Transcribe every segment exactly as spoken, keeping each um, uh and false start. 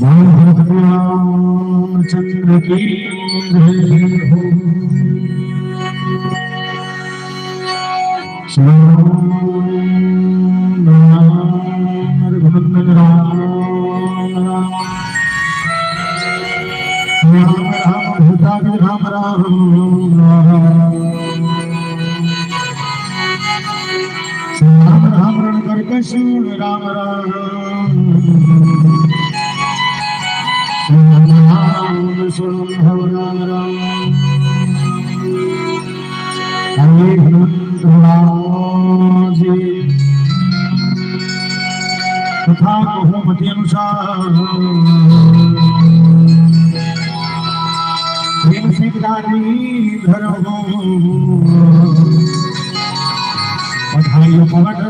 बोल भगवान रामचंद्र की जय हो। श्री राम रघुनंदन राम। राम राम भूता भी राम राम। श्री राम राम रण कर कसूर राम राम। राम सुन भव राम राम। हरे हनुमंत राम जी। कथा कहूँ मति अनुसार। प्रेम से दानी धरो। बधाई पवन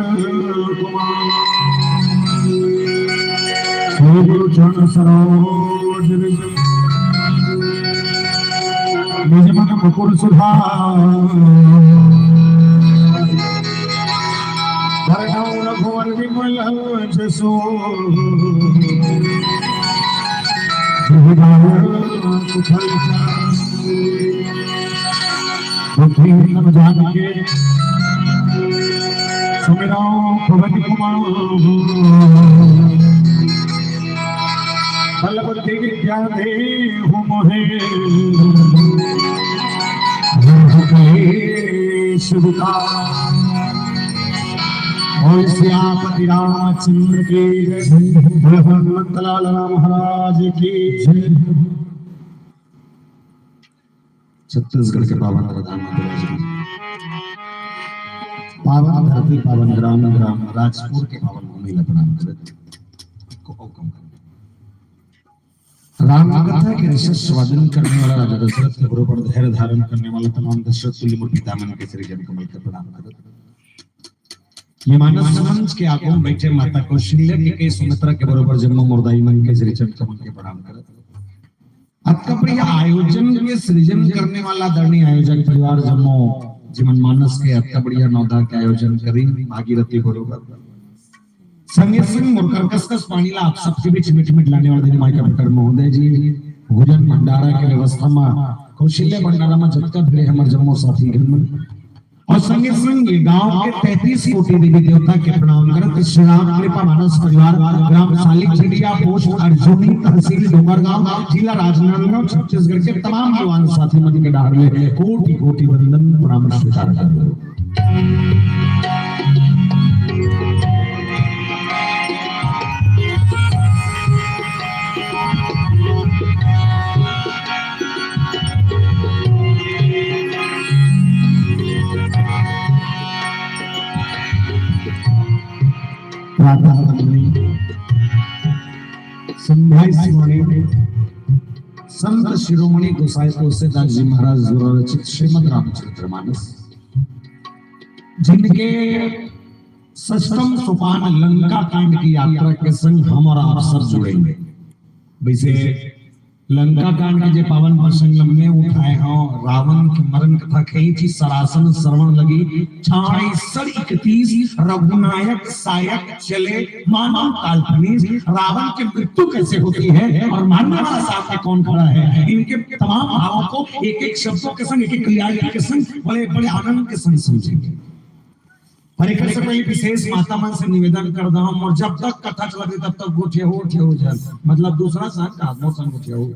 कुमार। श्री गुरु चरण सरोज रज। निज मन मुकुर सुधार। वरनौ रघुवर विमल जसु। हृदय सुखल जान। बुद्धि तन जान के सुमिरौ पवन कुमार। बल बुद्धि विद्या देहु मोहे। हरहु कलेश विकार। बोल सियापति रामचंद्र की जय। बोल हनुमंत लाल महाराज की जय। छत्तीसगढ़ के पावन प्रधानमंत्री जी, पावन धरती, पावन ग्राम, ग्राम राजपुर के पावन भूमि ला प्रणाम करत। राम कथा के रस स्वादन करने वाला राजा दशरथ के बरोबर धैर्य धारण करने वाला तमाम दशरथ तुल्य मोर पिता मन के श्री जन कमल के प्रणाम करत। ये मानस मंच के आगू में बैठे माता कौशल्या के, के सुमित्रा के बरोबर जम्मो मोर दाई मन के श्री चरण कमल के प्रणाम करत। अतका बढ़िया आयोजन के सृजन करने वाला आदरणीय आयोजक परिवार जम्मो, जिमन मानस के अतका बढ़िया नौदा के आयोजन करी, भागीरथी बरोबर। संगे संग मोर कर कस कस पानी ला आप सबके बीच मिट मिट लाने वाले आदरणीय माई का भट्टर महोदय जी, भोजन भंडारा के व्यवस्था में, कौशल्या भंडारा में जतका भिड़े हमर जम्मो साथी गण मन, और संगे संग ये गांव के तैंतीस कोटि देवी देवता के प्रणाम करत श्री राम कृपा मानस परिवार, ग्राम सालिक झिटिया, पोस्ट अर्जुनी, तहसील डोंगरगांव, जिला राजनांदगांव, छत्तीसगढ़ के तमाम जवान साथी मन के डहार ले कोटि कोटि वंदन प्रणाम स्वीकार करत। प्रातः वंदनीय संध्या स्मरणीय संत शिरोमणि गोसाई तुलसीदास जी महाराज द्वारा रचित श्रीमद् रामचरित मानस, जिनके सष्टम सोपान लंका कांड की यात्रा के संग हम और आप सब जुड़ेंगे। वैसे लंका कांड के जे पावन प्रसंग हमने उठाए हों, रावण के मरण कथा खींची, सरासन श्रवण लगी, छाई सड़ इकतीस, रघुनायक सायक चले, मानव काल्पनिक, रावण की मृत्यु कैसे होती है और मानव का साथ में कौन खड़ा है, इनके तमाम भावों को एक एक शब्दों के संग, एक एक क्रियाएं के संग बड़े बड़े आनंद के संग समझेंगे। पर एकर से पहले विशेष माता मन से निवेदन कर दहम, और जब तक कथा चलत रही तब तक गोठियाहू, गोठियाहू जन, मतलब दूसरा संग का मोर संग गोठियाहू।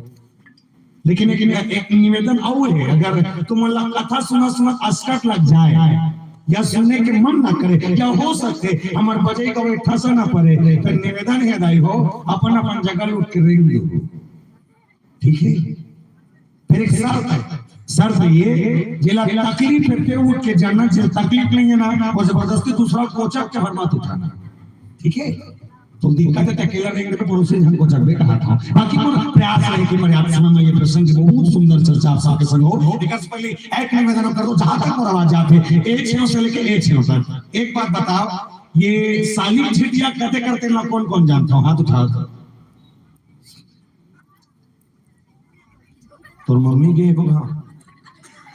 लेकिन एक, एक निवेदन और है, अगर तुम मन ला कथा सुनत सुनत असकट लग जाए या सुने के मन ना करे या हो सकथे हमर बजई गवई ठस ना परे, तो निवेदन है दाई हो, अपन अपन जगह ले उठ के रेंग दो। ठीक है, फिर एक शर्त है, शर्त ये, जेला तकलीफ है ते उठ के जाना, जेला तकलीफ नहीं है ना, वो जबरदस्ती दूसरा कोचक के हर बात उठाना। ठीक है, तो दिक्कत है, अकेला रहेंगे तो पड़ोसी झन कोचक भी कहा था। बाकी मोर प्रयास रहे कि पर्याप्त समय में ये प्रसंग बहुत सुंदर चर्चा आप सबके संग हो। एक से पहले एक निवेदन कर दो, जहां तक मोर आवाज जाथे, ए छेव से लेके ए छेव तक, एक बात बताओ, ये साली झिटिया कते करते ना, कौन कौन जानता हो, हाथ उठाओ। तोर मम्मी के एको घाव।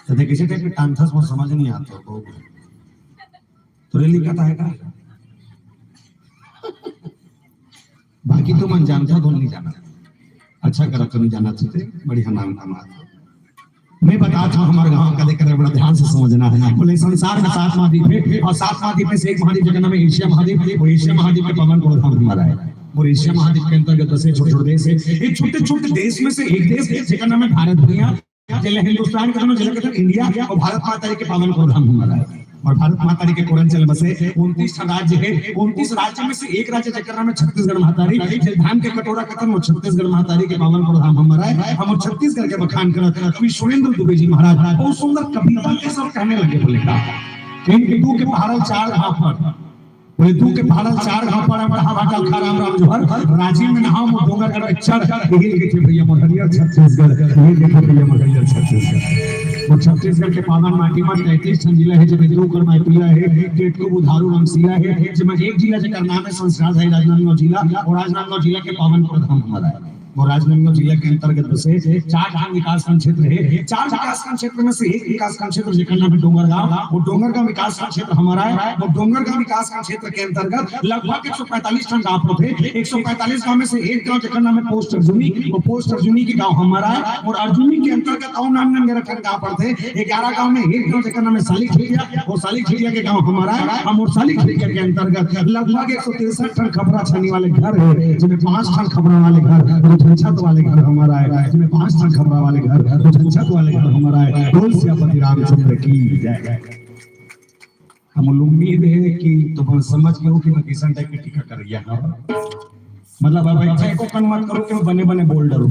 तो देख, इसे टाइप के टांथस मोर समझ नहीं आता। तो रेली कहता है का? बाकी तो मन जानता तो नहीं जाना। अच्छा करा तो नहीं जाना चाहते, बढ़िया नाम कमात। मैं बता था हमारे गांव का, देख कर बड़ा ध्यान से समझना है। बोले संसार में सात महाद्वीप है और सात महाद्वीप में से एक महाद्वीप जेकर नाम है एशिया महाद्वीप। वो एशिया महाद्वीप के पावन को धाम हमारा है। और एशिया महाद्वीप के अंतर्गत दस छोटे छोटे देश है। ये छोटे छोटे देश में से एक देश जेकर नाम है भारत भैया। जेला हिंदुस्तान के दोनों, जेला कहते हैं इंडिया, और भारत माता के पावन को धाम हमारा है। अउ भारत महतारी के कोरन चले बसे उनतीस ठन राज्य हे। उनतीस राज्य में से एक राज्य जेकर नाम हे छत्तीसगढ़ महतारी। जे धाम के कटोरा कथन, वो छत्तीसगढ़ महतारी के पावन परधाम हमर आय। हमर छत्तीसगढ़ के बखान करत श्री सुरेंद्र दुबे जी महाराज बहुत सुंदर कविता के सब कहने लगे, बोले का, इनके दू के पहाड़ल चार घाव पर, बोले दू के पहाड़ल चार घाव पर, हम कहा भाटा खा राम राम जोहर, राजिम में नहाव मोर डोंगरगढ़ में चढ़, यही लिखे थे भैया मोर हरियर छत्तीसगढ़, यही लिखे भैया मोर हरियर छत्तीसगढ़। मोर छत्तीसगढ़ के पावन माटी में तैंतीस ठन जिला हे, जेमे दू कर माई पीला हे, टेटको बुधारू रमसीला हे, जेमे एक जिला जेकर नाम हे संस्कार धारी राजनांदगांव जिला, अउ राजनांदगांव जिला के पावन परधाम हमर आय। अउ राजनांदगांव जिला के अंतर्गत बसे चार ठन विकासखंड क्षेत्र हे। चार विकासखंड क्षेत्र में से एक विकासखंड क्षेत्र जेकर नाम हे डोंगरगांव, वो डोंगरगांव विकासखंड क्षेत्र हमर आय। अउ डोंगरगांव विकासखंड क्षेत्र के अंतर्गत लगभग एक सौ पैंतालीस ठन गांव पड़थे। एक सौ पैंतालीस गांव में से एक गांव जेकर नाम हे पोस्ट अर्जुनी, वो पोस्ट अर्जुनी के गांव हमर आय। अउ अर्जुनी के अंतर्गत अउ नान नान ग्यारह ठन गांव पड़थे। ग्यारह गांव में एक गांव जेकर नाम हे सालिक झिटिया, अउ सालिक झिटिया के गांव हमर आय। अउ सालिक झिटिया के अंतर्गत लगभग एक सौ तिरसठ ठन खपरा छानी वाले घर हे, जेमे पांच ठन खपरा वाले घर, दू ठन छत वाले घर हमर आय, जेमे पांच ठन खपरा वाले घर, दू ठन छत वाले घर हमर आय। बोल सियापति रामचंद्र की जय। हम उम्मीद हे कि तुमन समझ गे हो कि मैं कइसन टाइप के टीका करइया हंव। मतलब, अब ऐसा एको कन मत करो कि मैं बने बने बोल डरूं।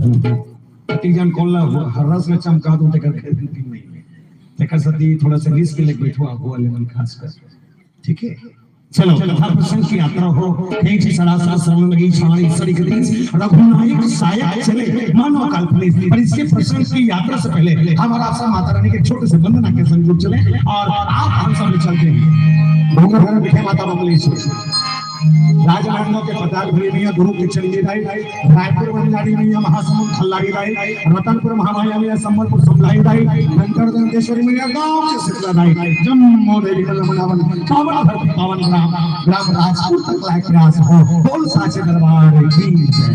कति जन कोन ला हर्रस में चमका दूं, तेकर गारंटी नइ हे। तेकर सेती थोड़ा सा रिस्क लेके बइठो, आगू वाले मन खासकर। ठीक हे, चलो, कथा प्रसंग की यात्रा हो। एक ही सरासर श्रवण लगी, छाड़ी सड़ी गति, रघुनायक सायक चले, मानो काल्पनिक। पर इसके प्रसंग की यात्रा से पहले हमारा सब माता रानी के छोटे से वंदना के संग जुड़ चले अउ आप हम सब ले चलते हैं डोंगरगढ़ बिठे माता बमलेश्वरी। राजनांदगांव के पताल भैया गुरु के चंडी दाई, रायपुर वनगाड़ी मैया महासमुंद खल्लारी दाई, रतनपुर महामाया मैया संबलपुर समलाई दाई, कंकड़ दंतेश्वरी मैया गांव के शीतला दाई, जम्मो देवी मन बनावन पावन धरती पावन ग्राम, ग्राम राजपुर तक लायक प्रयास हो। बोल साचे दरबार की जय।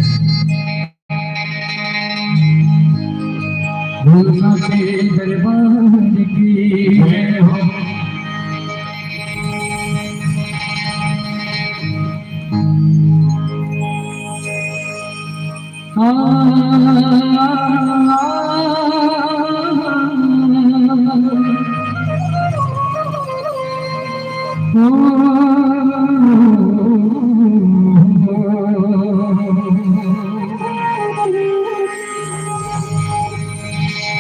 बोल साचे दरबार की जय हो।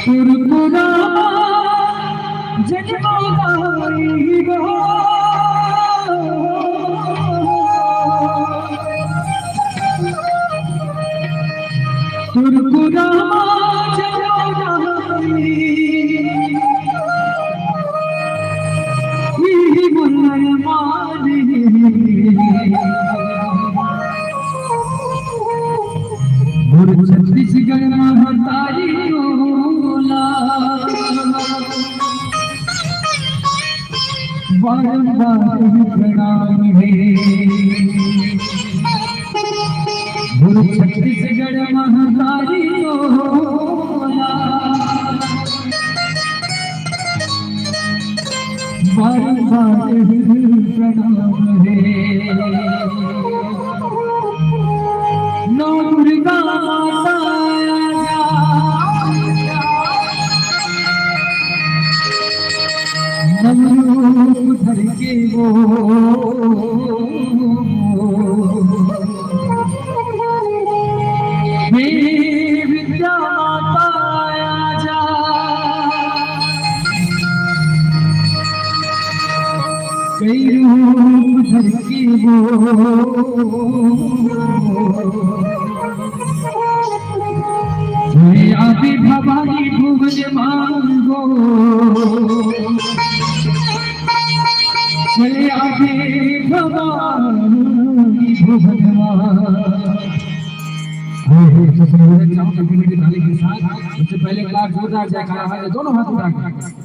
कुरकुरा जगमगाई हो। कुरकुरा जगमगाई, ई मन मानी। मोर छत्तीसगढ़ महतारी तोला बारंबार प्रणाम हे। मोर छत्तीसगढ़ महतारी तोला बारंबार प्रणाम हे। नौ दुर्गा माता आजा, नव रूप धर के वो हे विद्या माता आजा, कई रूप धर के वो। जय आदि भवानी भुवन मांगो, जय आदि भवानी भुवन मांगो। सबसे पहले एक बार जोरदार जयकारा है, दोनों हाथ उठा के।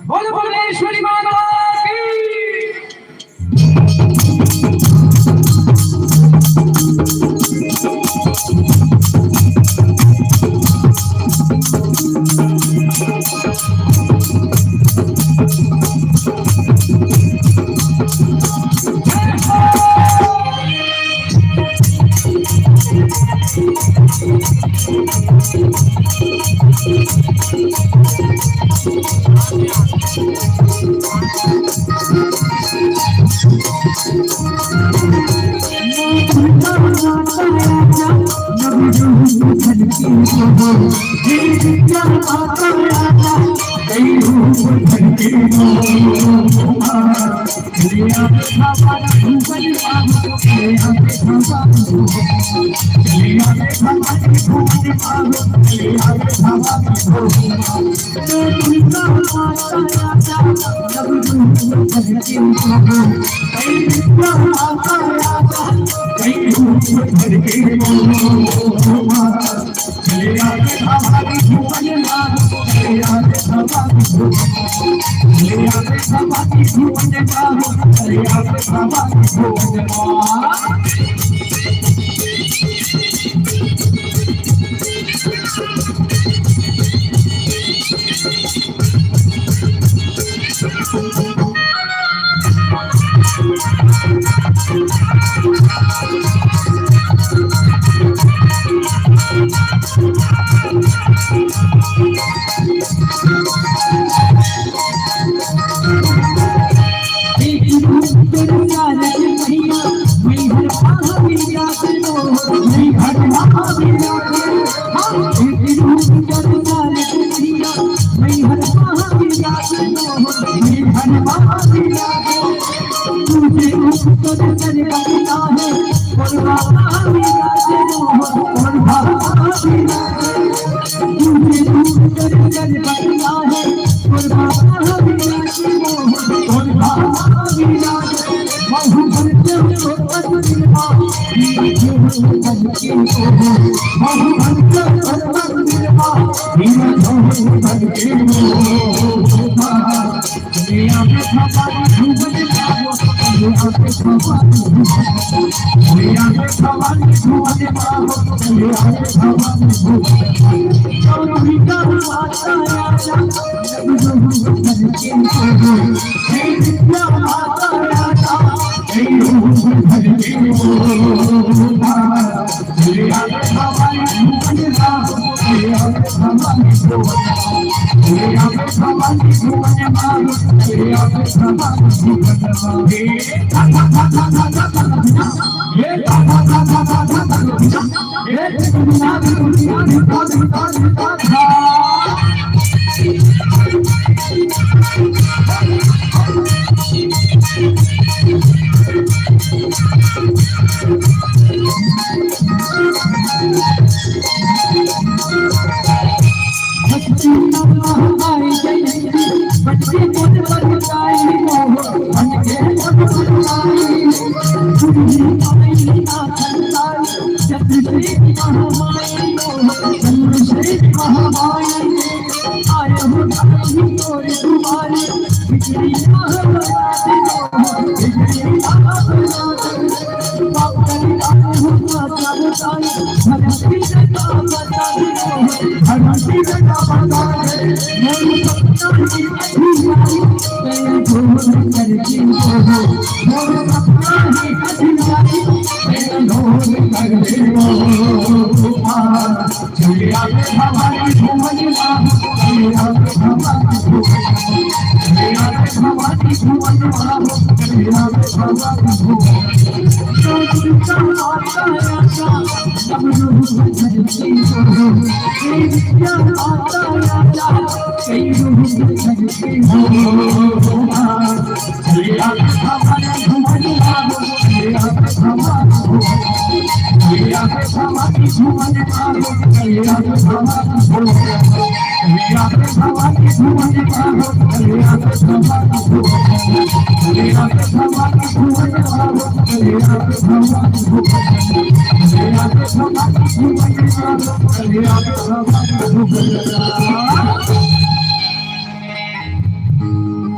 बोलो भुवनेश्वरी माता की।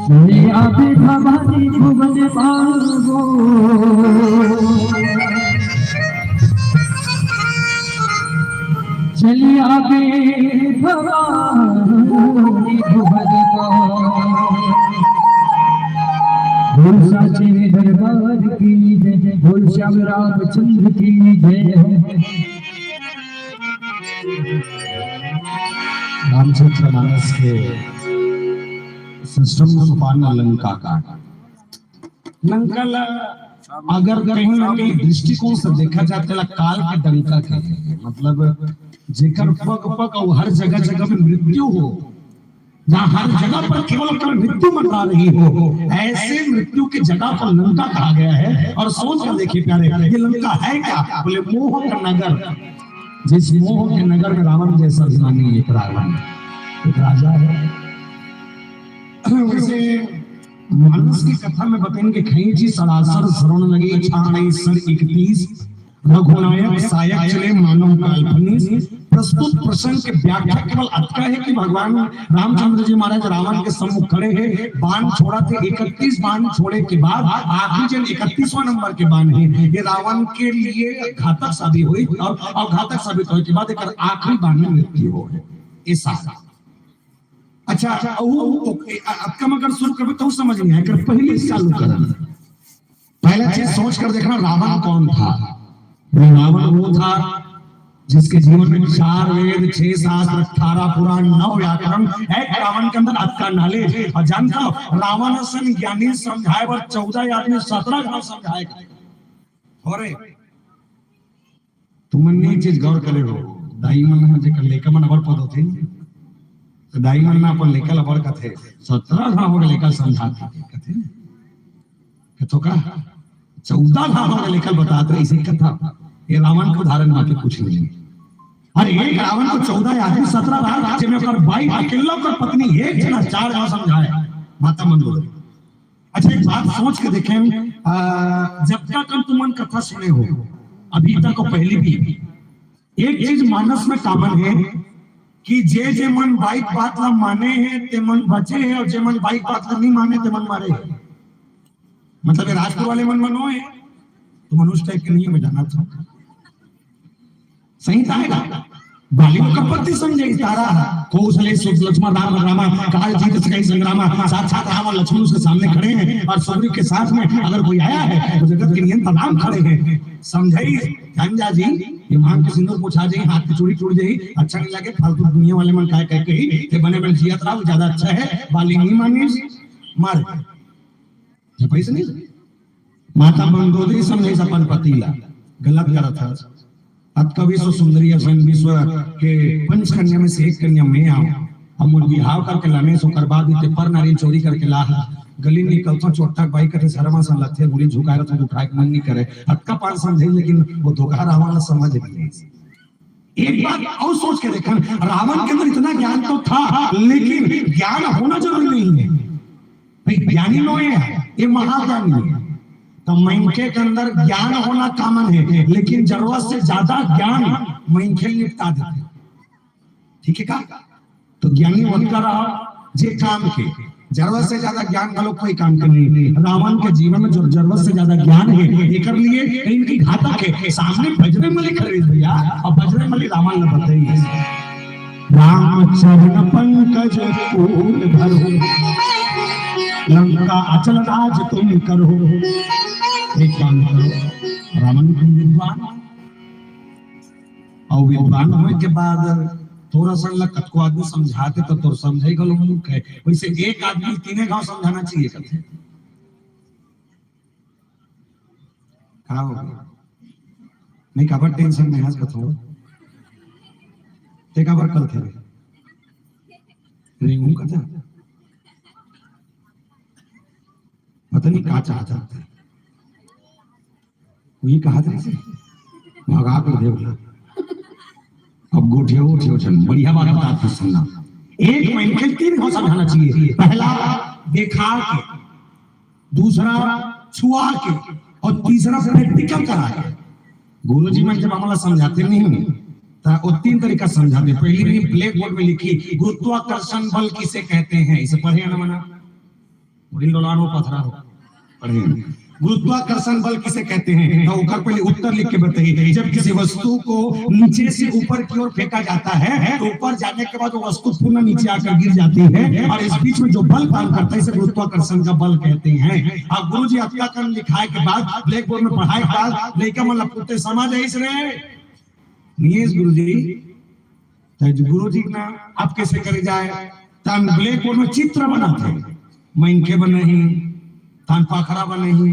चले आबे भवानी भुवन पावो। चले आबे भवानी भुवन पावो। बोल साचे दरबार की जय, बोल श्याम रामचंद्र की जय। रामचरित मानस के षष्ठम सोपान लंका कांड। लंका ला अगर कहीं ना कहीं दृष्टिकोण से देखा जाए, तेला काल के डंका कहे, मतलब जेकर पग पग और हर जगह जगह में मृत्यु हो, जहाँ हर जगह पर केवल अगर मृत्यु मंडरा रही हो, ऐसे मृत्यु की जगह को लंका कहा गया है। और सोच कर देखिए प्यारे, ये लंका है क्या? बोले मोह का नगर। जिस मोह के नगर में रावण जैसा अभिमानी एक रावण, एक राजा है। वैसे मानस की कथा में बताएंगे, खींची सरासर शरण लगी छाणई सर इकतीस, रघुनायक सायक चले मानव काल्पनिक। प्रस्तुत प्रसंग के व्याख्या केवल अतका है कि भगवान रामचंद्र जी महाराज रावण के सम्मुख खड़े हैं, बाण छोड़ा थे, इकतीस बाण छोड़े के बाद आखिरी जन इकतीसवां नंबर के बाण है, ये रावण के लिए घातक साबित हुई और, और घातक साबित होने के बाद एक आखिरी बाण में मृत्यु हो है। ऐसा अच्छा, अउ, अउ, अ-, अतका म अगर शुरू करबे, तो समझ नहीं आए, कर पहले से चालू कर। पहला चीज सोच कर देखना, रावण कौन था? रावण वो था जिसके जीवन में चार वेद, छह शास्त्र, अठारह पुराण, नौ व्याकरण, एक रावण के अंदर अतका नॉलेज। और जानता हो, रावण असन ज्ञानी समझाए बर चौदह आदमी सत्रह घाव समझाए। हो रे, तुमन ने एक चीज गौर करे हो, दाई मन ह जेकर लइका मन अबड़ पद होथे, तो दाई मन ना अपन लइका ल अबड़ कथे, सत्रह घाव हो लइका समझात हे, कथे, कथो का, चौदह घाव हो लइका ल बतात रहे, इसे कथा। ये रावण के उदाहरण बाकी कुछ नहीं। अरे एक रावण को चौदह आदमी, सत्रह रावण, जेमे ओकर बाई अकेला ओकर पत्नी एक जना चार घाव समझाए, माता मंदोदरी। अच्छा, एक बात सोच के देखें, आ, जब तक हम तुमन कथा सुने हो, अभी तक और पहले भी, एक चीज मानस में कॉमन है कि जे जे मन बाइक बात ला माने हैं, ते मन बचे हैं, और जे मन बाइक बात ला नहीं माने, ते मन मरे हैं। मतलब, ये राजपुर वाले मन मनो है, तो मनुष्य टाइप के नहीं है, मैं जाना था। सही था ना? बाली ओकर पत्नी समझे तारा, कौशले सुत लक्ष्मण राम रामा, काल जीत सकै संग्रामा, साक्षात राम और लक्ष्मण उसके सामने खड़े हैं, और सुग्रीव के साथ में अगर कोई आया है, तो जगत के नियंता राम खड़े हैं। समझे, धन जा जी, ये मांग के सिंदूर पोछा जाई, हाथ की चूड़ी टूट जाई, अच्छा नहीं लगे, फालतू दुनिया वाले मन काय कह कही, ते बने बने जियत रहा, वो ज्यादा अच्छा है, बाली नहीं मानिस, मर। जब पैसे नहीं, माता मंदोदरी समझे अपन पति ला, गलत करत हस। अतका विश्व सुंदरी असन विश्व के पंच कन्या में से एक कन्या मैं आऊं, हम मोर बिहाव करके लाने से ओकर बाद भी ते पर नारी चोरी करके ला, गली निकलता चोट्टा बाई कथे शर्मा सन लगथे, मुड़ी झुकाए रथे, उठाए के मन नहीं करे। अतका पान समझे, लेकिन वो धोखा रावण ला समझ नहीं। एक बात और सोच के देखन, रावण के अंदर इतना ज्ञान तो था, लेकिन ज्ञान होना जरूरी नहीं है। भाई, ज्ञानी नो है, ये महाज्ञानी है। तो मनखे के अंदर ज्ञान होना कॉमन है, लेकिन जरूरत से ज्यादा ज्ञान मनखे निपटा देथे। ठीक है का? तो ज्ञानी ओतका रहा जे काम के, जरूरत से ज्यादा ज्ञान घलो कोई काम के नहीं। रावण के जीवन में जो जरूरत से ज्यादा ज्ञान है, एकर लिए इनकी घातक है। सामने बजरंग बली खड़े रहिस भैया, और बजरंग बली रावण ला बताइस, राम चरण पंकज पूर्ण धरो, लंका अचल राज तुम करो। एक काम करो, रावण तुम विद्वान, और विद्वान होए के बाद तोर असन ला कतको आदमी समझाथे, तो तोर समझई घलो मूर्ख है। वैसे एक आदमी तीने घाव समझाना चाहिए कथे। का हो गया? नहीं, काबर टेंशन में हंस कथो? ते काबर कल थे रे? रे हूं कथा। पता नहीं का चाहत हे। वही कहा था इसे, भगा कर दे बोला। अब गोठिया उठियो चल, बढ़िया बात बता तू सुनना। एक मनखे तीन घाव समझाना चाहिए। पहला देखा के, दूसरा छुआ के, और तीसरा प्रैक्टिकल करा के। गुरुजी मन जब हमला समझाते नहीं, तो वो तीन तरीका समझाते। पहली भी ब्लैक बोर्ड में लिखी, गुरुत्वाकर्षण बल किसे कहते हैं, इसे पढ़े ना मना। उड़ील डोलान हो, पथरा हो, पढ़े। गुरुत्वाकर्षण बल किसे कहते हैं? तो ओकर पहले उत्तर लिख के बताइए। जब किसी वस्तु को नीचे से ऊपर की ओर फेंका जाता है, तो ऊपर जाने के बाद वो वस्तु पुनः नीचे आकर गिर जाती है, और इस बीच में जो बल काम करता है, इसे गुरुत्वाकर्षण का बल कहते हैं। अब गुरुजी अतका कन लिखाए के बाद, ब्लैक बोर्ड में पढ़ाए के बाद, लइका मन ला पूछते, समझ आइस रे? नहीं आइस गुरुजी। तो गुरुजी ना, अब कैसे करे जाए? तन ब्लैक बोर्ड में चित्र बनाथे, मनखे बनाही, तन पाखरा बनाही,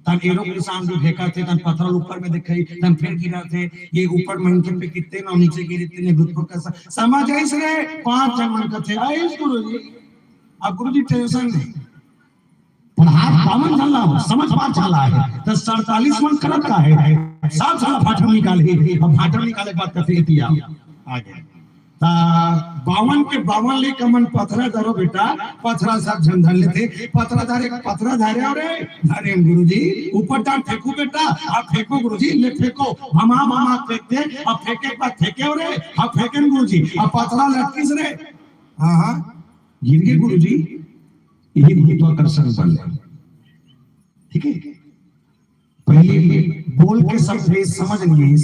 तन एरो के निशान भी फेंकत हे, तन पथरा ऊपर में देखे, तन फिर गिरत हे, ये ऊपर मन के पे कितने ना नीचे गिरे, इतने भूतपुर का स-, समझ आइस रे, पांच झन मन कथे, "आइस गुरुजी।" अब गुरुजी टेंशन नहीं, पढ़ात बावन झन ला हो, समझ पांच झन ला हे, त सड़तालीस मन करत का हे, सात झन ला भाटम निकाले, अब भाटम निकाले के बाद कथे, "एती आओ, आगे।" त बावन के बावन ले कमन पथरा धरो बेटा, पथरा सब झन धर लेथे, पथरा धरे, पथरा धरे, "अरे, धरे गुरुजी, ऊपर डाल फेंकू बेटा, अब फेंको गुरुजी, ले फेंको, भमा, भमा फेंक दे, अब फेंके के बाद फेंके, अरे, अब फेंके न गुरुजी, अब पथरा लटकिस रे।" हाँ, हाँ, गिर गे गुरुजी, यही गुरुत्वाकर्षण बल है। ठीक है, पहले बोल के समझे, समझ नहीं,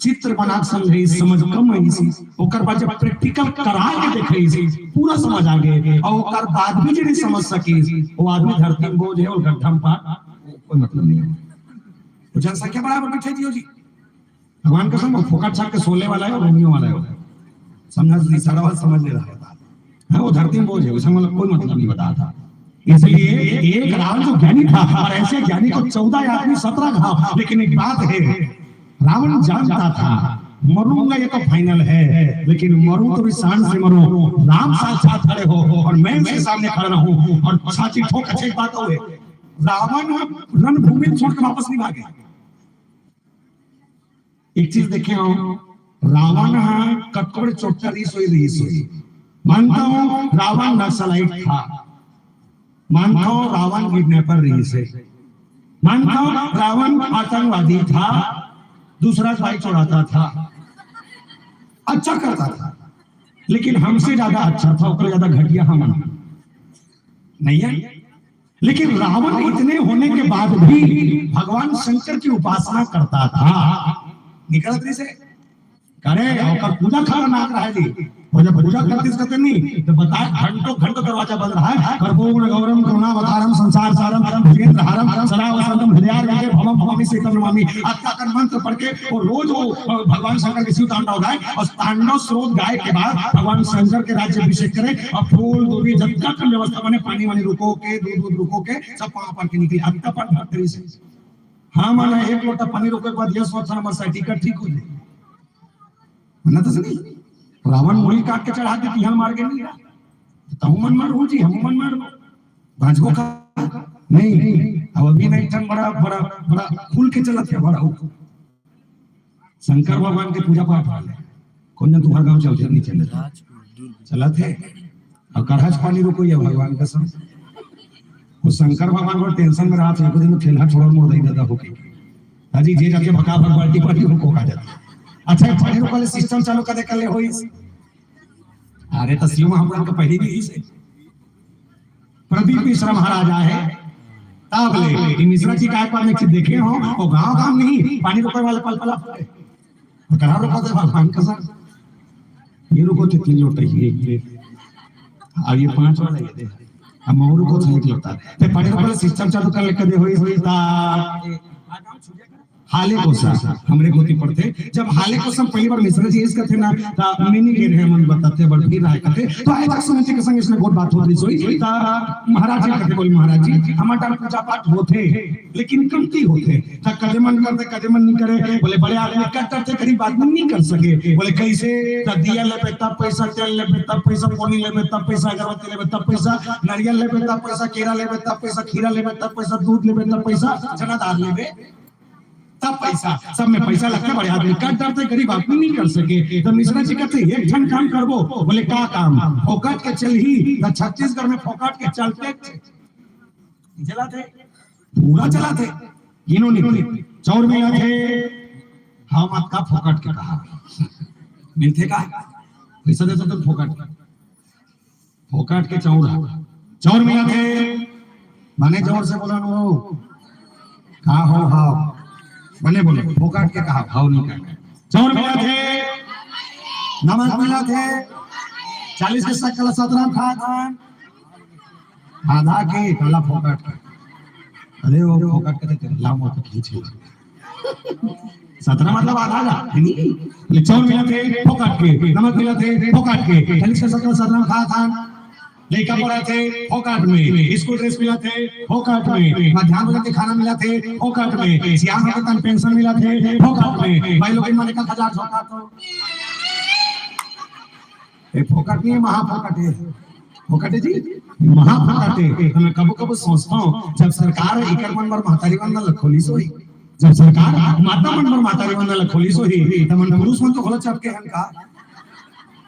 चित्र बना के समझे, समझ कम है, ओकर बाद जब प्रैक्टिकल करा के देखे, पूरा समझ आ गए, और ओकर बाद भी जो नहीं समझ सके, वो आदमी धरती में बोझ है और गड्ढा में पार, कोई मतलब नहीं है। तो जनसंख्या बराबर बैठे दियो जी, भगवान कसम, वो फोकट छाप के सोले वाला है और रोमियो वाला है वो। समझा जी, सारा बात समझ ले रहा है। हाँ, वो धरती में बोझ है, उसमें मतलब कोई मतलब नहीं बता था। इसलिए एक रावण जो ज्ञानी था और ऐसे ज्ञानी को चौदह आदमी सत्रह घाव, लेकिन एक बात है, रावण जानता था मरूंगा, ये तो फाइनल है, लेकिन मरूं तो भी शान से मरूं। राम साक्षात खड़े हो और मैं उनके सामने खड़ा रहूं और छाती ठोक। अच्छी बात हो, रावण रणभूमि छोड़ के वापस नहीं भागे। एक चीज देखे हो, रावण हा कतको बड़े चोट्टा रहीस होही, रहीस होही। मानता हूं रावण नक्सलाइट था, मानता हूं रावण किडनैपर रहीस हे, मानता हूं रावण आतंकवादी था, दूसरा का बाइक चुराता था, अच्छा करता था, लेकिन हमसे ज्यादा अच्छा था, ओकर ज्यादा घटिया हम नहीं है। लेकिन रावण इतने होने के बाद भी भगवान शंकर की उपासना करता था। निकलत रहीस हे, करे, ओकर पूजा खतरनाक रहे जी। और जब पूजा करतीस कथे नहीं, तो बता, घंटों घंटों दरवाजा बंद रहा है। कर्पूर गौरम करुणावतारम संसार सारम भजेंद्र हारम सदा वसंतम हृदयार विजय भवम भवामी सीतम नमामी। अतका कर मंत्र पढ़ के वो रोज वो, अ, भगवान शंकर के शिव तांडव गाए और तांडव स्रोत गाए के बाद भगवान शंकर के राज्य अभिषेक करे और फूल दूबी जतका कर व्यवस्था बने, पानी वानी रुको के, दूध दूध रुको के, सब पाँव पड़ के निकले। अतका पर भक्त रहीस हे। हाँ, माना एक लोटा पानी रुके के बाद यह सोच हमारा टिकट ठीक हो जाए। ना तो नहीं, रावण मूड़ी काट के चढ़ा दे, तिहां मार के नहीं रहा। तहु मन मार हो जी, हम मन मार। बांचबो का? नहीं, नहीं। अब अभी नहीं, ठन बड़ा, बड़ा, बड़ा खुल के चलत हे, बड़ा हो। शंकर भगवान के पूजा पाठ वाले। कौन जन तुम्हारे गांव चलते नहीं चलते? चलत हे। और करहच पानी रुको ये भगवान कसम। वो शंकर भगवान को टेंशन में रहा था, एक दिन ठेला छोड़ा मोर दई दादा होके। अजी जे जाके भका भक बाल्टी पानी रुको का जाता। अच्छा, पानी रुको वाले सिस्टम चालू कर दे कर ले होई। अरे तो शिव महापुराण का पहले भी इसे प्रदीप मिश्रा महाराज आए, तब ले, ये मिश्रा जी का एक बार में देखे हो, वो गांव गांव नहीं, पानी रुकने वाले पल पला फूटे। तो कहाँ रुको थे भगवान का सर? ये रुको थे तीन लोटा, ये, ये। अब ये पांच वाला ये दे। अब मैं रुको था एक लोटा। ते पानी रुकने वाले सिस्टम चालू कर ले, कदे होई, होई ता। हाले कोसा, हमरे कोती पड़थे। जब हाले कोसा पहली बार मिश्रा जी इस कथे ना, ता मिनी के रहे मन बताथे, बड़ फिर रहा कथे। तो आए तक सुनते के संग इसमें गोठ बात होती सोई, ता महाराज जी कथे, बोले, "महाराज जी, हमार डार पूजा पाठ होथे, लेकिन कमती होथे।" ता कदे मन करथे, कदे मन नहीं करे। बोले, "बड़े आदमी कर डरथे, गरीब आदमी नहीं कर सके।" बोले, "कैसे?" ता दिया लेबे तब पैसा, तेल लेबे तब पैसा, पोनी लेबे तब पैसा, अगरबत्ती लेबे तब पैसा, नारियल लेबे तब पैसा, केरा लेबे तब पैसा, खीरा लेबे तब पैसा, दूध लेबे तब पैसा, चना दाल लेबे तब पैसा, सब में पैसा लगथे, बड़े आदमी कर डरथे, गरीब आदमी नहीं कर सके। तो मिश्रा जी कथे, "एक ठन काम करबो।" बोले, "का काम?" "फोकट के चलही, तो छत्तीसगढ़ में फोकट के चलथे, चलाथे, पूरा चलाथे।" गिनो नहीं, चाउर मिलाथे, हम आपका फोकट के कहा, मिलथे का? पैसा देथे तो फोकट के। फोकट के चाउर, चाउर मिलाथे। माने जोर से बोला नो। का हो हाव? बने बोलो, फोकट के कहा, हाव नहीं कहना। चाउर मिलाथे, नमक मिलाथे, चालीस के सकल सत्रह खा खान। आधा के काला फोकट के। अरे वो फोकट के तो लामो तो खींच लो। सत्रह मतलब आधा जा, है नी? ले चाउर मिलाथे, फोकट के, नमक मिलाथे, फोकट के। चालीस के सकल सत्रह खा खान। लइका पढ़ाथे फोकट में, स्कूल ड्रेस मिलथे फोकट में, मध्यान्ह भोजन के खाना मिलथे फोकट में, सियान होथे तहां पेंशन मिलथे फोकट में। भाई लोग, मन एक हजार झोंका तो ए फोकट नहीं, महाफोकट है। फोकट है जी, महाफोकट है। तो मैं कभू कभू सोचता हूँ, जब सरकार इकर मन बर महतारी वंदन ल खोलिस होही, जब सरकार माता मन बर महतारी वंदन ल खोलिस होही, त मन पुरुष मन तो खोला चपके हन का?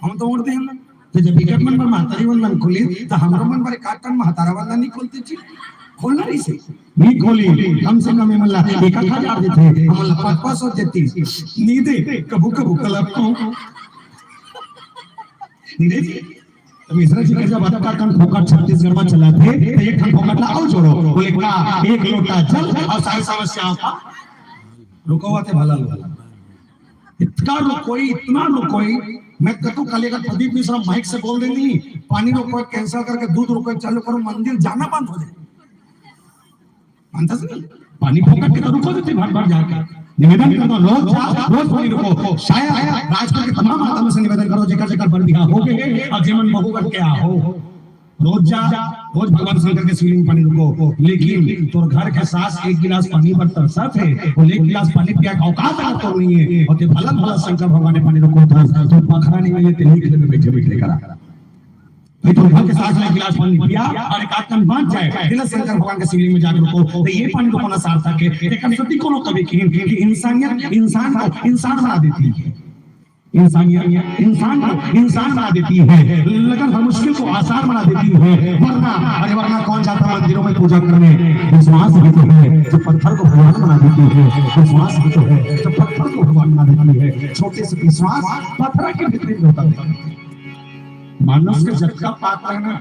हम तो उड़ते हैं ना। तो जब इकर मन बर महतारी वंदन खोलिस, त हमरो मन बर एक आध ठन महतारा वंदन नहीं खोलते जी? खोलना रहिसे, नहीं खोलिस। कम से कम एमन ला एक आध हजार देते, हमन ला पाँच पाँच सौ देतिस, नहीं दे। कभू कभू कलप तो नहीं दे। तो मिश्रा जी के जब अतका कन फोकट छत्तीसगढ़ में चलाथे, तो एक ठन फोकट ला अउ जोड़ो। बोले का, एक लोटा जल और सारी समस्याओं का रुकवाथे भला लोग। इतना रुकोई, इतना रुकोई। मैं कहता हूँ, कल एक प्रदीप मिश्रा माइक से बोल देनी, पानी रोको, कैंसिल करके दूध रोको, चालू करो, मंदिर जाना बंद हो जाए। मानता से नहीं? पानी फोकट के तो रुको देते, भर भर जाके निवेदन कर दो, रोज जा, रोज पानी रुको। शायद राजगढ़ के तमाम माता मन से निवेदन करो, जेकर जेकर बर बिहाव हो गए और जेमन बहू बर के आ हो, रोज जा, रोज भगवान शंकर के शिवलिंग में पानी रुको। लेकिन तोर घर के सास एक गिलास पानी बर तरसत हे, वो एक गिलास पानी पिया के औकात अगर तोर नहीं है, और ते भला भला शंकर भगवान ने पानी रुको था, तो पखरा नहीं मिले, ते लिख ले में बैठे बैठे करा। भाई, तोर घर के सास ला एक गिलास पानी पिया और एक आध कन बांच जाए, तेला शंकर भगवान के शिवलिंग में जाके रुको, तो ये पानी रुकोना सार्थक है। तेकर सेती कोनो कवि किहिन कि इंसानियत इंसान को इंसान बना देती है। इंसानियत इंसान को इंसान बना देती है, लगन हर मुश्किल को आसान बना देती है। वरना, अरे वरना कौन जाता मंदिरों में पूजा करने? विश्वास भी तो है जो पत्थर को भगवान बना देती है, विश्वास भी तो है जो पत्थर को भगवान बना देती है। छोटे से विश्वास पत्थर के भीतर होता है। मानस के जतका पाप है ना,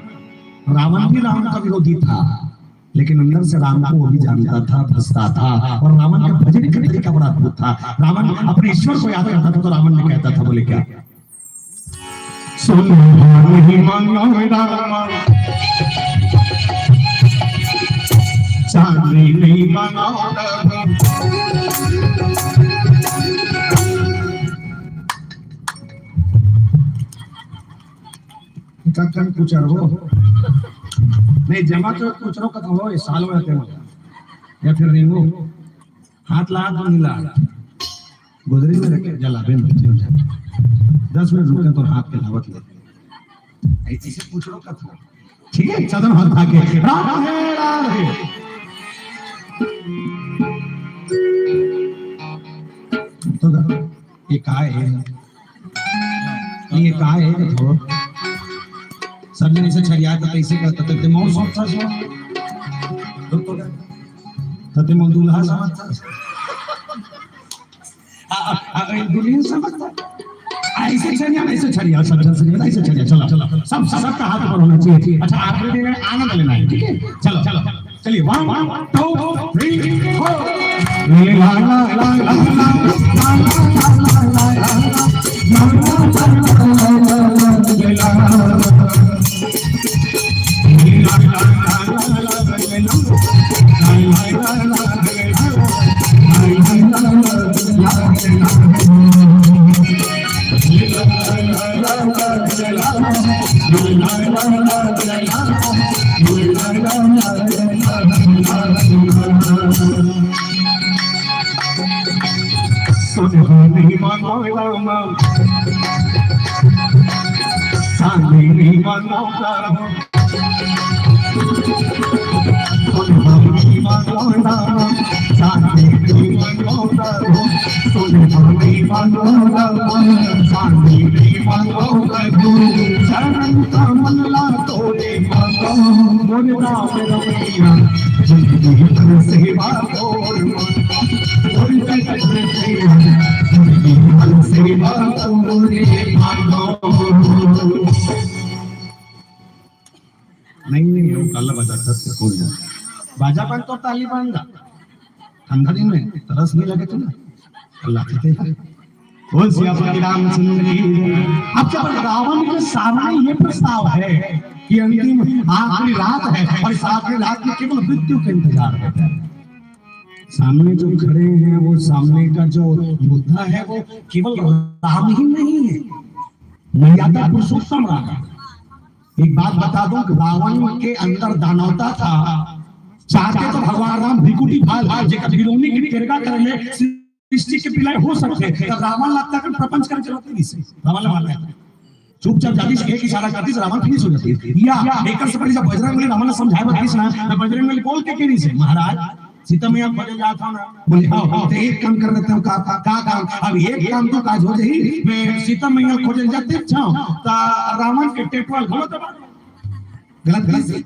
रावण भी राम का विरोधी था, लेकिन अंदर से राम को वो भी जानता था, भजता था। और रावण का भजन का तरीका बड़ा अद्भुत था। रावण अपने ईश्वर को याद करता था, तो रावण ने कहता था, बोले क्या, सोना नहीं मांगा राम, चांदी नहीं मांगा राम। कखन कुचर हो? नहीं, जमा तो कुचरो कत हो, ये साल हो जाते हो। या फिर नहीं हो? हाथ ला, हाथ नहीं ला। गोदरेज में रखे, जला, बेन, बेन, बेन। दस मिनट रुके तो हाथ के लावत ले। ऐसे से कुचरो कत हो। ठीक है, चदन हाथ खा के। राम है, राम है। तो ये काय हे? ये काय हे? देखो, सब जने से छरिया तो कैसे करता, तो ते मौसम था सो। तो, तो, तो ते मौसम दूल्हा समझता। आ, आ, आ, दुल्हन समझता। ऐसे छरिया, ऐसे छरिया, सब जन से, ऐसे छरिया, चलो, चलो, सब, सब, सबका हाथ ऊपर होना चाहिए। अच्छा, आखिरी दिन है, आनंद लेना है, ठीक है? चलो, चलो। चलिए, one, two, three, four। सोना नहीं मांगो रामा, चांदी नहीं मांगो रामा। सोना नहीं मांगो रामा, चांदी नहीं मांगो रामा। सोना नहीं मांगो रामा, चांदी नहीं मांगो प्रभु। चरण कमल ला तोरे मांगो, मोरे राम रमैया, जिंदगी भर सेवा तोर मांगो। नहीं, नहीं, वो काला बाजा था, कौन जा? बाजा बंद तो ताली बंद। ठंडा दिन में तरस नहीं लगे तुम्हें? अल्लाह के दे। बोल सियापति रामचंद्र की। अब जब रावण के सामने ये प्रस्ताव है कि अंतिम आखिरी रात है और इस आखिरी रात में केवल मृत्यु का इंतजार है, सामने जो खड़े हैं, वो सामने का जो योद्धा है, वो केवल राम ही नहीं है, मर्यादा पुरुषोत्तम राम है। एक बात बता दूं कि रावण के अंदर दानवता था। चाहते तो भगवान राम भिकुटी भाल, जेकर बिलोनी के केरगा कर ले, सृष्टि के विलय हो सकथे, त रावण ला तक प्रपंच करे जरूरत नहीं से। रावण ला मार दे। चुपचाप जातिस, एक इशारा करतिस, रावण फिनिश हो जातिस। या एकर से पहले जब बजरंग बली रावण ला समझाए बर आइस ना, त बजरंग बली बोल के कहिस हे, "महाराज, सीता मैया खोजे जात हव ना?" बोले, "हाँ, हाँ।" "तो एक काम कर लेते हो, का, का, का काम?" "अब एक काम तो काज हो जाही, मैं सीता मैया खोजे जाते जाओ, त रावण के टेटवा घलो दबा दो।" गलत, गलत।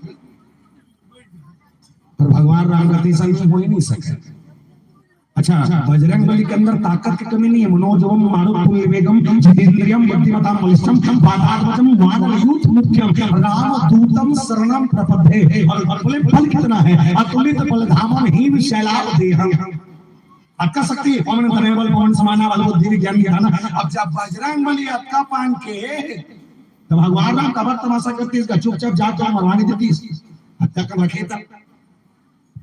पर भगवान राम का तीसरा हो ही नहीं सके। अच्छा, बजरंग बली के अंदर ताकत की कमी नहीं है। "मनोजवम मारुततुल्य वेगम जितेंद्रियम बुद्धिमताम बलिष्ठम वातात्मजम वानरयूथ मुख्यम रामदूतम शरणम प्रपद्ये।" और बोले, बल कितना है, "अतुलित बलधामम हीम शैलाव देहम।" अतका शक्ति, पवन तनय बल पवन समाना बल बुद्धि विज्ञान ज्ञान। अब जब बजरंग बली अतका पान के, तो भगवान राम काबर तमाशा करतिस, चुपचाप जाके मरवा नहीं देतिस। अतका कन रखे था।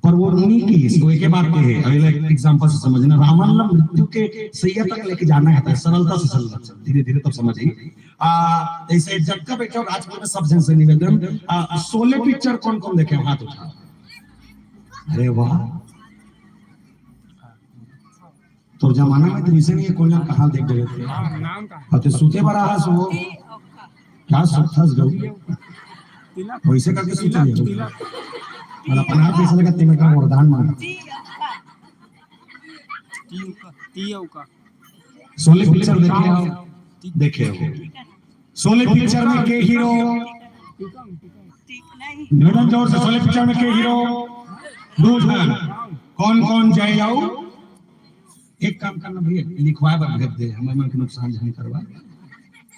पर वो नहीं किस, वो एक बात कहे, अगला एग्जांपल से समझना, रावण ला मृत्यु के सैया तक लेके जाना है, तो सरलता से समझना, धीरे धीरे तब समझ आही। आ, ऐसे जब का बैठे हो राजपुर में, सब जन से निवेदन, आ, शोले पिक्चर कौन कौन देखे, हाथ उठा। अरे वाह, तोर जमाना में तो अइसे नहीं है, कोन कहाँ देख गए थे। हाँ, नाम का। अउ ते सूते बर आहा सो। क्या सुतथस गऊ? तिलक। वैसे करके सूते तिलक, नहीं हो। तिलक। मतलब अपना आप जैसे लगा तिलक का वरदान मांगा। ती औका, ती औका। शोले पिक्चर देखे हो? देखे हो। शोले पिक्चर में के हीरो? निवेदन जोर से, शोले पिक्चर में के हीरो? दू झन। कौन कौन जय अउ? एक काम करना भैया, लिखवाए बर भेज दे, हमर मन के नुकसान झन करवा।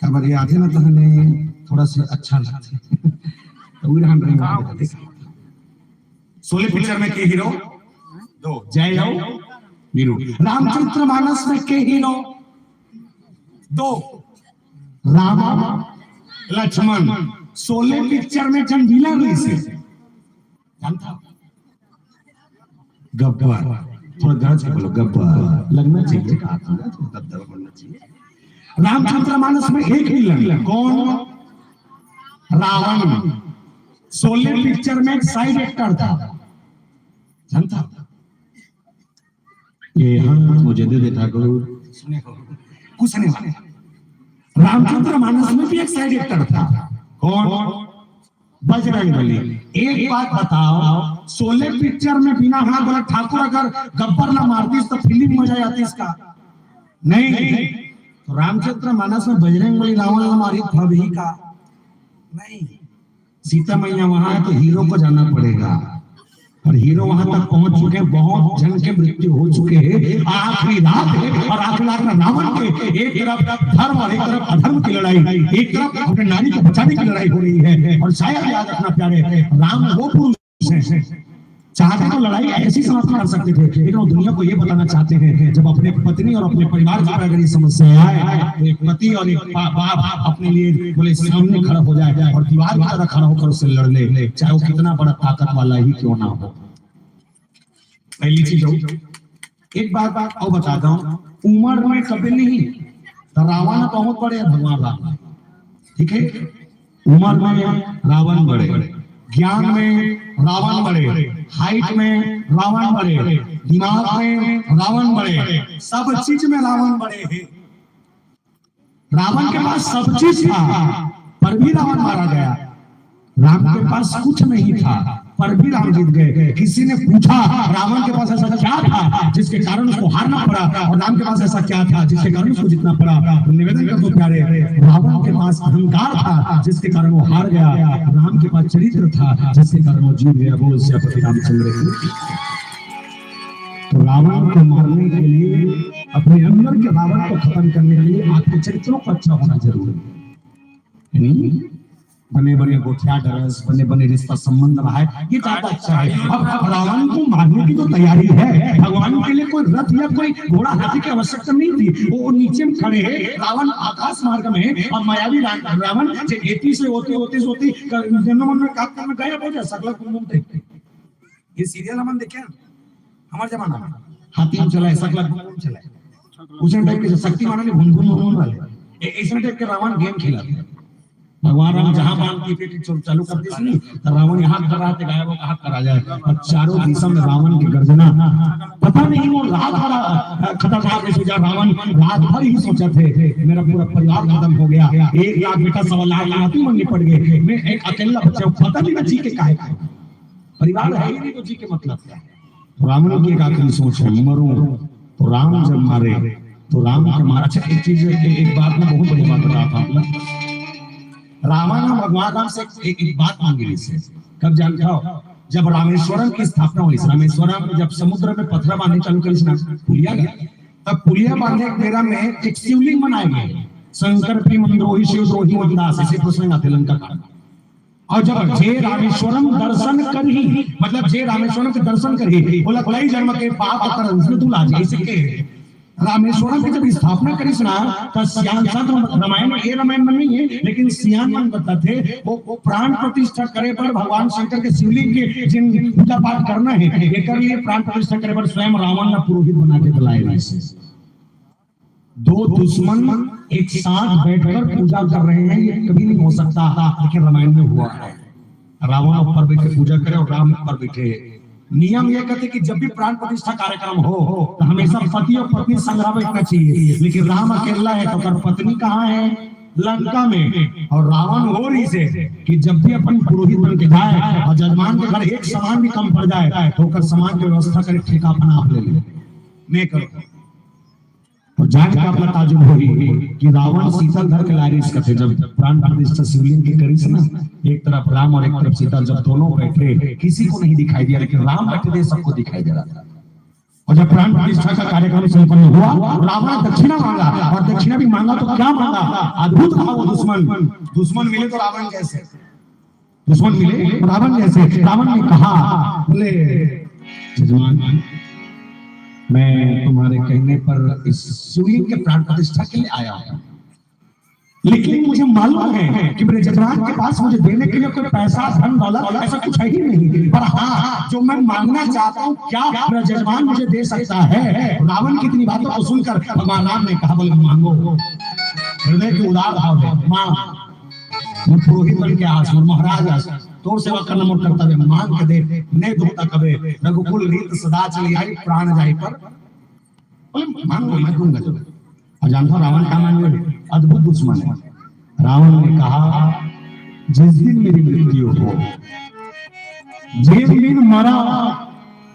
काबर ये आथे ना, तो हमें थोड़ा सा अच्छा लगथे। तो वही हम रंग शोले पिक्चर में के हीरो? दो, जय अउ वीरू। रामचरितमानस में के हीरो? दो, राम लक्ष्मण। शोले पिक्चर में जन विलन रहिसे, जानता हो? गब्बर। थोड़ा गरज के बोलो, गब्बर। लगना चाहिए, कहा था ना, थोड़ा दबदबा बनना चाहिए। रामचरितमानस में एक विलन, कौन? रावण। शोले पिक्चर में एक साइड एक्टर था, जानता हो? ये हाँ, मुझे दे दे ठाकुर। सुने हो, कुछ नहीं हुआ। रामचरितमानस में भी एक साइड एक्टर था। कौन? बजरंग बली। एक बात बताओ, शोले पिक्चर में बिना हाथ वाला ठाकुर अगर गब्बर ला मारतिस तो फिल्म मजा आतिस का? नहीं। तो रामचरितमानस में बजरंग बली रावण ला मारी तब ही का? नहीं। सीता मैया वहां है तो हीरो को जाना पड़ेगा। और हीरो वहां तक पहुंच चुके हैं, बहुत जन के मृत्यु हो चुके हैं। आखिरी रात है और आखिरी रात में रावण के एक तरफ धर्म और एक तरफ अधर्म की लड़ाई, एक तरफ अपने नारी को बचाने की लड़ाई हो रही है। और शायद याद रखना प्यारे, राम वो पुरुष हैं, चाहते तो लड़ाई ऐसी समाप्त कर सकते थे, लेकिन वो दुनिया को ये बताना चाहते हैं, जब अपने पत्नी और अपने परिवार के ऊपर अगर ये समस्या आए, तो एक पति और एक बा-, बाप अपने लिए बोले सामने खड़ा हो जाए और दीवार की तरह खड़ा होकर उससे लड़ ले, चाहे वो कितना बड़ा ताकत वाला ही क्यों ना हो। पहली चीज हो, एक बात, बात और बता दूं, उम्र में कभी नहीं, तो रावण बहुत बड़े हैं भगवान राम, ठीक है? उम्र में रावण बड़े, ज्ञान में रावण बड़े, हाइट में रावण बड़े, दिमाग में रावण बड़े, सब चीज में रावण बड़े हैं। रावण के पास सब चीज था, पर भी रावण मारा गया। राम के पास कुछ नहीं था, पर भी राम जीत गए। किसी ने पूछा रावण के पास ऐसा क्या था जिसके कारण उसको हारना पड़ा, और राम के पास ऐसा क्या था जिसके कारण उसको जीतना पड़ा? तो निवेदन कर दो प्यारे, रावण के पास अहंकार था जिसके कारण वो हार गया, राम के पास चरित्र था जिसके कारण वो जीत गया। बोल सियापति रामचंद्र की। तो रावण को मारने के लिए, अपने अंदर के रावण को खत्म करने के लिए आपके चरित्रों को अच्छा होना जरूरी है। यानी बने बने गोठिया डरस, बने बने रिश्ता संबंध रहा है, ये ज्यादा अच्छा है। अब रावण को मारने की तो तैयारी है, भगवान के लिए कोई रथ या कोई घोड़ा हाथी की आवश्यकता नहीं थी। वो नीचे में खड़े हैं, रावण आकाश मार्ग में है, और मायावी रा-, रावण जे एती से होती होती से होती कर-, जन्म में काम करने गया हो जाए सकला कुंभ में। ये सीरियल हमन देखे हैं, हमारे जमाना में हाथी में चला है, सकला कुंभ में चला है, उसन टाइप के शक्तिमान ने भुन भुन भुन भुन वाले, ए-, ऐसन टाइप के रावण गेम खेला था। भगवान राम जहां बाण की फेंक चालू कर दी थी, तो रावण यहाँ खड़ा रहा, गायब हो, कहाँ करा जाए। और चारों दिशा में रावण की गर्जना। पता नहीं वो रात बड़ा खतरनाक है, सोचा रावण रात भर ही सोचा थे, मेरा पूरा परिवार खत्म हो गया, एक लाख बेटा सवा लाख लाठी में निपट गए, मैं एक अकेला बच्चा हूँ, पता नहीं मैं जी के काहे खाऊं। परिवार है ही नहीं तो जी के मतलब क्या है? रावण की एक आखिरी सोच है, मरूं तो राम जब मारे तो राम के मार। अच्छा, एक चीज, एक, एक बात, मैं बहुत बड़ी बात बता रहा था आपको। रावण ने भगवान राम से एक, एक बात मांगी थी से। कब जानता हो? जब रामेश्वरम की स्थापना हुई, रामेश्वरम जब समुद्र में पथरा बांधे चालू करी ना, पुलिया गया, तब पुलिया बांधे के बेरा में एक शिवलिंग बनाए गए, शंकर प्रिय मंद्रोही शिव द्रोही मंदास, ऐसे प्रसंग आते लंका कांड। और जब जे रामेश्वरम दर्शन करही, मतलब जे रामेश्वरम के दर्शन करही, बोला कई जन्म के पाप कर उसमें तू लाज, ऐसे के रामेश्वरम की जब स्थापना करिस ना, तो सियान संत रामायण में, ये रामायण में नहीं है, लेकिन सियान मन बताते, वो, वो प्राण प्रतिष्ठा करे पर भगवान शंकर के शिवलिंग के जिन पूजा पाठ करना है, एकर लिए प्राण प्रतिष्ठा करे पर स्वयं रावण ने पुरोहित बना के बुलाए रहे। दो दुश्मन एक साथ बैठकर पूजा कर रहे हैं, ये कभी नहीं हो सकता, लेकिन रामायण में हुआ है। रावण ऊपर बैठ के पूजा करे और राम ऊपर बैठे। नियम ये कहते कि जब भी प्राण प्रतिष्ठा कार्यक्रम हो तो हमेशा पति और पत्नी संग रह बैठना चाहिए, लेकिन राम अकेला है तो अगर पत्नी कहाँ है? लंका में। और रावण हो रही से कि जब भी अपन पुरोहित बन के जाए और जजमान के घर एक सामान भी कम पड़ जाए तो ओकर सामान की व्यवस्था करे, ठेका अपना आप ले ले, मैं करूँ। तो जान के अपना ताजुब होही कि रावण सीता ल धर के लारिस कथे, जब प्राण प्रतिष्ठा शिवलिंग के करिस ना, एक तरफ राम और एक तरफ सीता, जब दोनों बैठे, किसी को नहीं दिखाई दिया, लेकिन राम बैठे थे, सबको दिखाई दे रहा था। और जब प्राण प्रतिष्ठा का कार्यक्रम संपन्न हुआ, रावण दक्षिणा मांगा, और दक्षिणा भी मांगा तो क्या मांगा? अद्भुत था वो दुश्मन। दुश्मन मिले तो रावण जैसे, दुश्मन मिले रावण जैसे। रावण ने कहा, बोले, जजमान, मैं तुम्हारे कहने पर इस शिवलिंग के प्राण प्रतिष्ठा के लिए आया हूँ, लेकिन मुझे मालूम है कि मेरे जजमान के पास मुझे देने के लिए कोई पैसा, धन, दौलत, ऐसा कुछ है ही नहीं, पर हाँ, जो मैं मांगना चाहता हूँ, क्या मेरा जजमान मुझे दे सकता है? रावण की इतनी बातों को सुनकर भगवान राम ने कहा, बोले, मांगो। हृदय के उदार भाव है, मांग। मोर पुरोहित बन के आस, मोर महाराज आस, तोर सेवा करना मोर कर्तव्य, मांग के दे, नहीं दूं त कबे, रघुकुल रीत सदा चली आई, प्राण जाई पर। बोले, मांगो, मैं दूंगा तुमको। और जानता हो रावण का मांगे? अद्भुत दुश्मन है। रावण ने कहा, जिस दिन मेरी मृत्यु हो, जिस दिन मरा,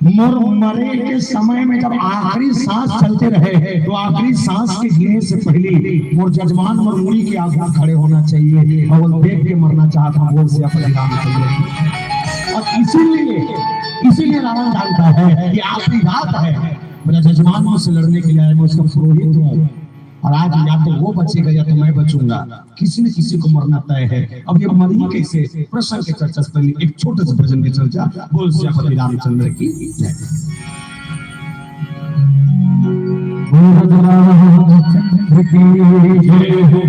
मोर मरे के समय में जब आखिरी सांस चलते रहे, तो आखिरी सांस के जीने से पहले मोर जजमान मोर मुड़ी के आगे खड़े होना चाहिए। और वो देख के मरना चाहता हूँ, बोल से अपने राम चंद्र की। और इसीलिए, इसीलिए रावण जानता है कि आखिरी रात है, मेरा जजमान मुझसे लड़ने के लिए आया, मैं उसका पुरोहित हूँ। और आज या तो वो बचेगा या तो मैं बचूंगा, किसी न किसी को मरना तय है। अब ये मरी कैसे, प्रसंग की चर्चा से पहले एक छोटे से भजन की चर्चा। बोल सियापति रामचंद्र की जय। बोल रामचंद्र की जय हो।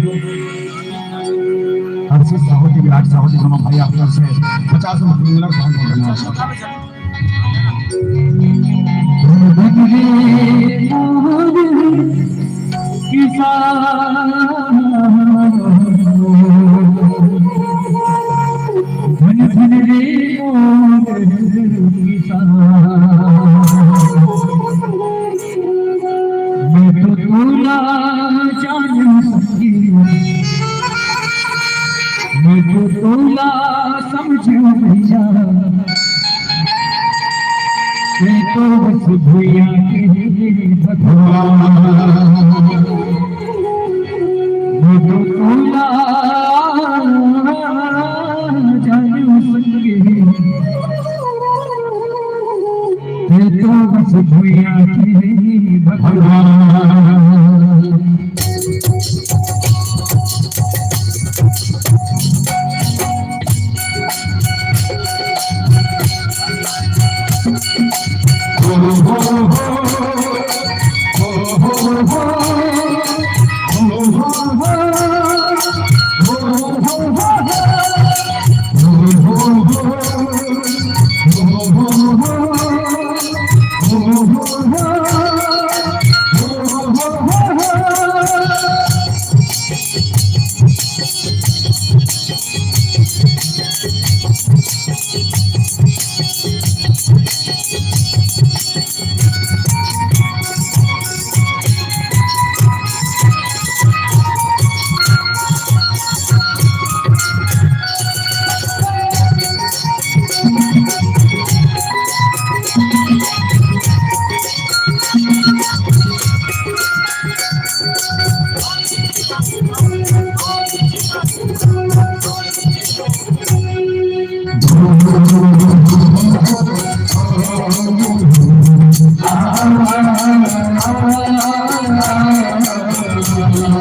हर्षित साहू जी, विराट साहू जी, दोनों भाई, आप तरफ से पचास रुपये मिला, बहुत बहुत धन्यवाद। किसान, धन धन रे मोर किसान, मैं तो तोला जानू संगी, मैं तो तोला समझू भैया। मैं तो बस भैया के भगवान, मैं तो तोला जानू संगी, मैं तो बस भैया के भगवान।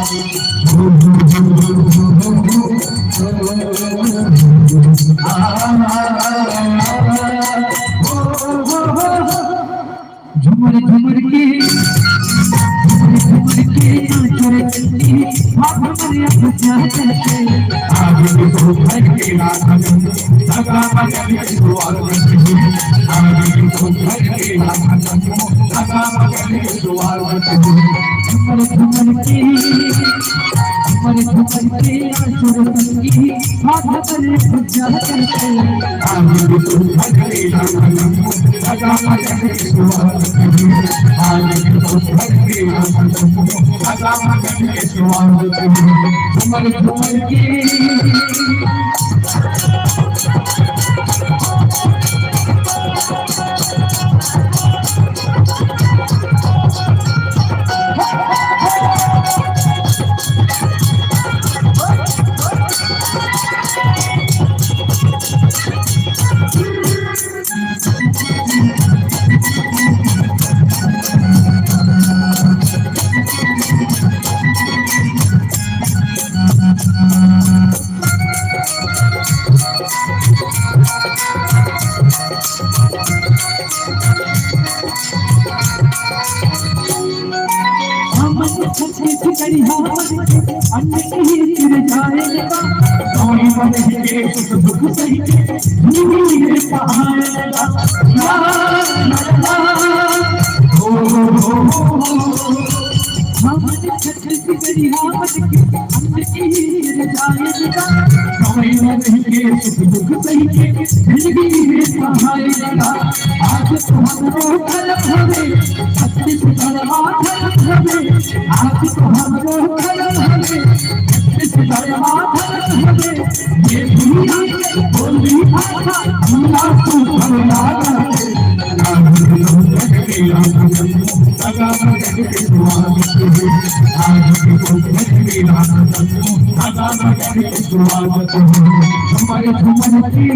झुमर झुमर के, झुमर झुमर के नाच रे चंदी, हाथ में अब जा करके। आज भी तो घर के रात में सगा बजन के द्वार में, आज भी तो घर के रात में सगा बजन के द्वार में। झुमर झुमर के, झुमर झुमर के नाच रे चंदी, हाथ में अब जा करके। हमन छत्तीसगढ़िया मन के अन्न के सिर जाएगा। गौरी मन के सुख दुख सही के भूमि में पहाएगा। ला, ला, ला, हो, हो, हो, हो। हमन छत्तीसगढ़िया मन के अन्न के सिर जाएगा। गौरी मन के सुख दुख सही के जिंदगी में पहाएगा। आज तो हमरो धर्म हवे, छत्तीसगढ़ मा धर्म हवे। आज तो हमरो धर्म हवे, छत्तीसगढ़ मा धर्म हवे। ये दुनिया के बोली भाषा, हमरा तो भगवान हवे। आज तो सगा बजन के स्वागत हो। आज तो सगा बजन के स्वागत हो। हमारे झूमर की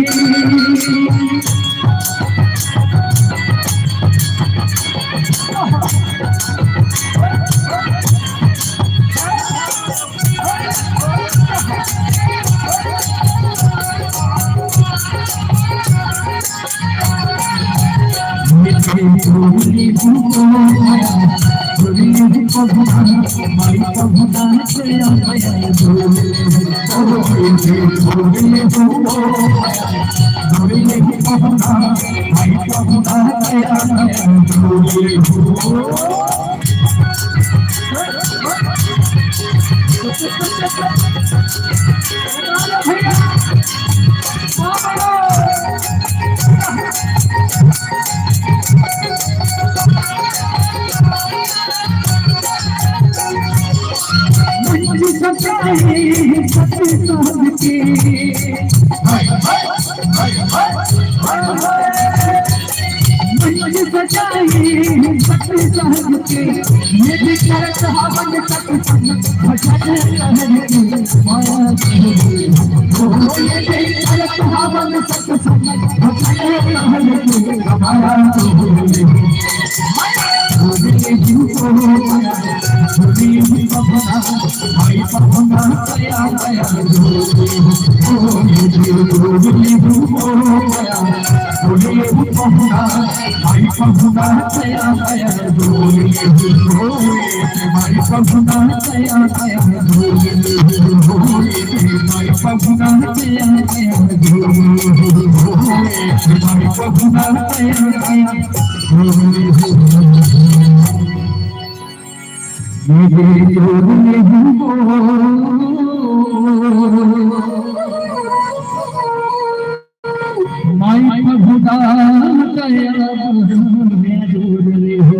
माई प्रभु दान दया दूर रे हो।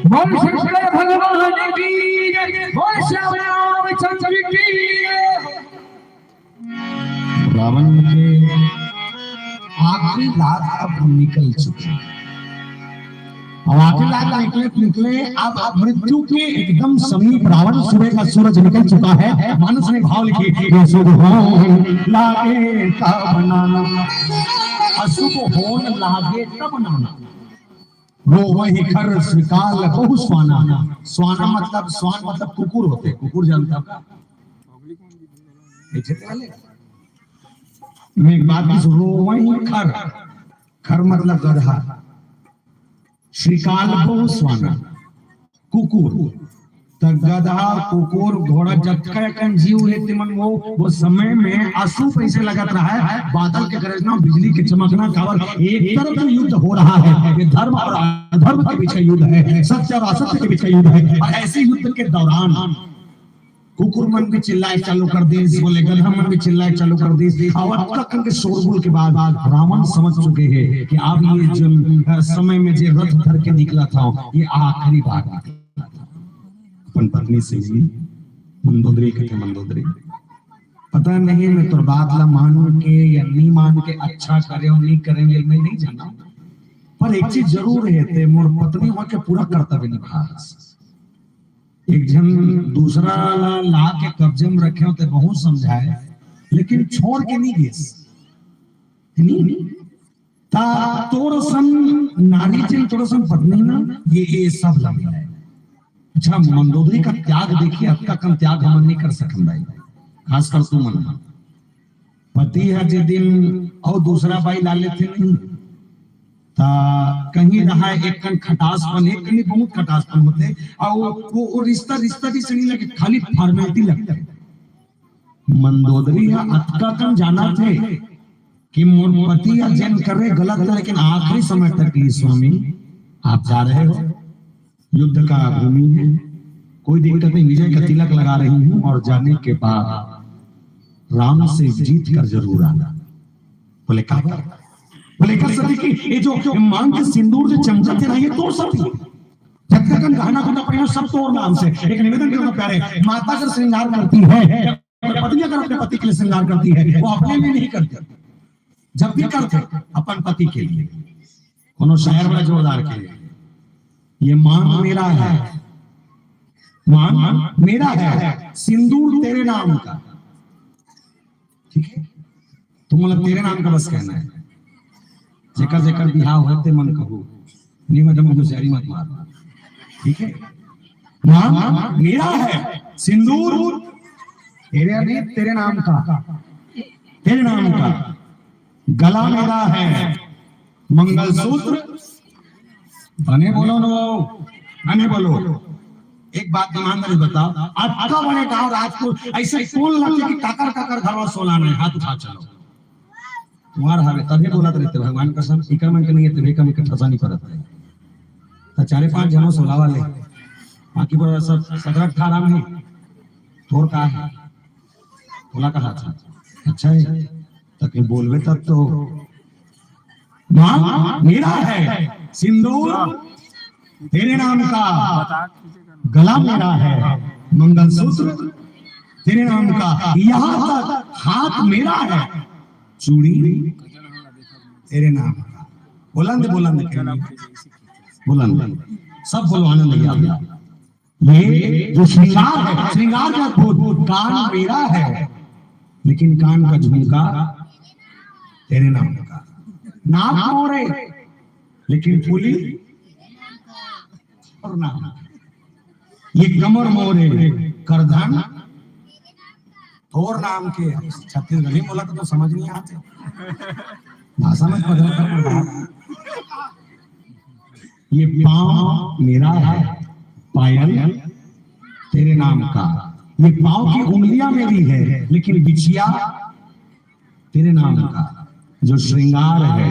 बोल शंकर भगवान की जय, बोल श्याम रामचंद्र की जय। रावण के आखिरी लात अब निकल चुकी है। अब आखिरी लात निकले, निकले, अब, अब मृत्यु के एकदम समीप रावण, सुबह का सूरज निकल चुका है। मानस में भाव लिखिए, "अशुभ होन लागे तब नाना।" अशुभ होन लागे तब नाना। रोवहि खर श्रीकाल बहु स्वाना। स्वाना मतलब, स्वान मतलब कुकुर होथे, कुकुर जानथव का? मैं एक बात की सुनो, वही खर, खर मतलब गधा, श्रीकाल बहु स्वाना, कुकुर। त गधा, कुकुर, घोड़ा, जतका अकन जीव हे, तेमन वो, वो समय में अशुभ ऐसे लगत रहा है, बादल के गरजना, बिजली के चमकना, काबर एक तरफ तो युद्ध हो रहा है, ये धर्म और अधर्म के बीच का युद्ध है, सत्य और असत्य के बीच का युद्ध है। और ऐसे युद्ध के दौरान कुकुर मन भी चिल्लाए चालू कर दिस, बोले गधा मन भी चिल्लाए चालू कर दिस। अतका कन के शोरगुल के बाद रावण समझ चुके हैं कि अब ये जो, अ, समय में जे रथ धर के निकला था, ये आखिरी बार निकला था। अपन पत्नी से मिली, मंदोदरी कथे, "मंदोदरी, पता नहीं मैं तोर बात ला मान के या नहीं मान के, अच्छा करे हो नहीं करे, ये मैं नहीं जाना, पर एक चीज जरूर है, ते मोर पत्नी होके पूरा कर्तव्य निभा।" एक झन दूसरा ला, ला के कब्जे में रखे हो, ते बहुत समझाए, लेकिन छोड़ के नहीं गेस। नहीं, ता तोर सन नारी जिन, तोर सन पत्नी ना, ये, ये सब लगे है। अच्छा, मंदोदरी का त्याग देखिए, अतका कन त्याग हमन नहीं कर सकन भाई, खासकर तू मन। पति ह जे दिन अउ दूसरा बाई ला लेथे नहीं, त कहीं रहा एक कन खटासपन, एक कनी बहुत खटासपन होथे, अउ वो, वो रिश्ता, रिश्ता जैसे नहीं लगे, खाली फॉर्मेलिटी लगथे। मंदोदरी ह अतका कन जानथे कि मोर पति ह जेन करे गलत है, लेकिन आखिरी समय तक ये स्वामी आप जा रहे हो, युद्ध का भूमि है, कोई दिक्कत नहीं, विजय का तिलक लगा रही हूँ और जाने के बाद राम से जीत कर जरूर आना। बोले, "काबर?" बोले, "एकर सेती कि ये जो मांग के सिंदूर जो चमकत है ना, ये तोर सेती। जतका कन गहना गुना पहनो, सब तोर नाम से।" एक निवेदन करना प्यारे, माता अगर श्रृंगार करती है, पत्नी अगर अपने पति के लिए श्रृंगार करती है, वो अपने लिए नहीं करती, जब भी करते, अपन पति के लिए। कोनो शायर बड़ा जोरदार के, "ये मांग मेरा है, मांग मेरा है, सिंदूर तेरे नाम का।" ठीक है, तुम लोग तेरे नाम का बस कहना है। जेकर जेकर बिहाव होय ते मन कहू, नहीं मतलब होशियारी मत मार। ठीक है, मांग मेरा है, सिंदूर तेरे, नहीं, तेरे नाम का, तेरे नाम का, गला मेरा है, मंगलसूत्र, बने बोलो नो, बने बोलो। एक बात ध्यान से बताओ, अतका बड़े गांव राजपुर, ऐसे कौन लगथे कि काकर काकर घर में सोना नहीं, हाथ उठा चलो। तुम्हार हवे, तभी बोलत रहिथे, भगवान कसम, इकर मन के नहीं है, तभी कम इकर ठसा नहीं पड़त है। तो चारे पांच जनों सोला वाले, बाकी बड़ा सब सत्रह अठारह में, तोर का है? बोला कहा था, अच्छा है, तक बोलबे तब तो। मांग मेरा है, सिंदूर तेरे नाम का, गला मेरा है, मंगलसूत्र तेरे नाम का, यहाँ तक हाथ मेरा है, चूड़ी तेरे नाम का। बुलंद, बुलंद, बुलंद, सब बोलो, आनंद आ गया। ये जो श्रृंगार है, श्रृंगार का अद्भुत, कान मेरा है, लेकिन कान का झुमका तेरे नाम का, नाक मोरे, लेकिन फूली तोर नाम। ये कमर मोरे, करधन तोर नाम के। छत्तीसगढ़ी बोला तो समझ नहीं आते, भाषा में बदल कर। ये पांव मेरा है, पायल तेरे नाम का। ये पांव की उंगलियां मेरी है, लेकिन बिछिया तेरे नाम का। जो श्रृंगार है,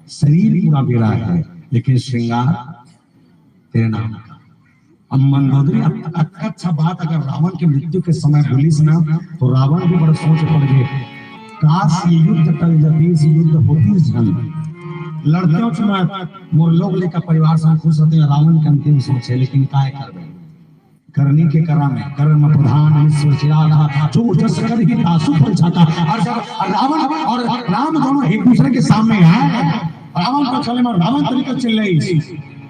शरीर पूरा मेरा है, लेकिन श्रृंगार तेरे नाम का। अब मंदोदरी, अत-, अत-, अच्छा बात, अगर रावण के मृत्यु के समय बोलिस ना, तो रावण भी बड़ा सोच पड़ गए, काश ये युद्ध टल जातीस, युद्ध होतीस झन, लड़ते हो चुनाव, मोर लोग लेकर परिवार से खुश रहते हैं। रावण के अंतिम सोच है, लेकिन काय करबे? करनी के करा में, कर्म प्रधान विश्व चिरागा, जो जस करही तासु फल जाता। और जब रावण और राम दोनों एक दूसरे के सामने आए, रावण का चले में रावण तरीका चिल्लाई,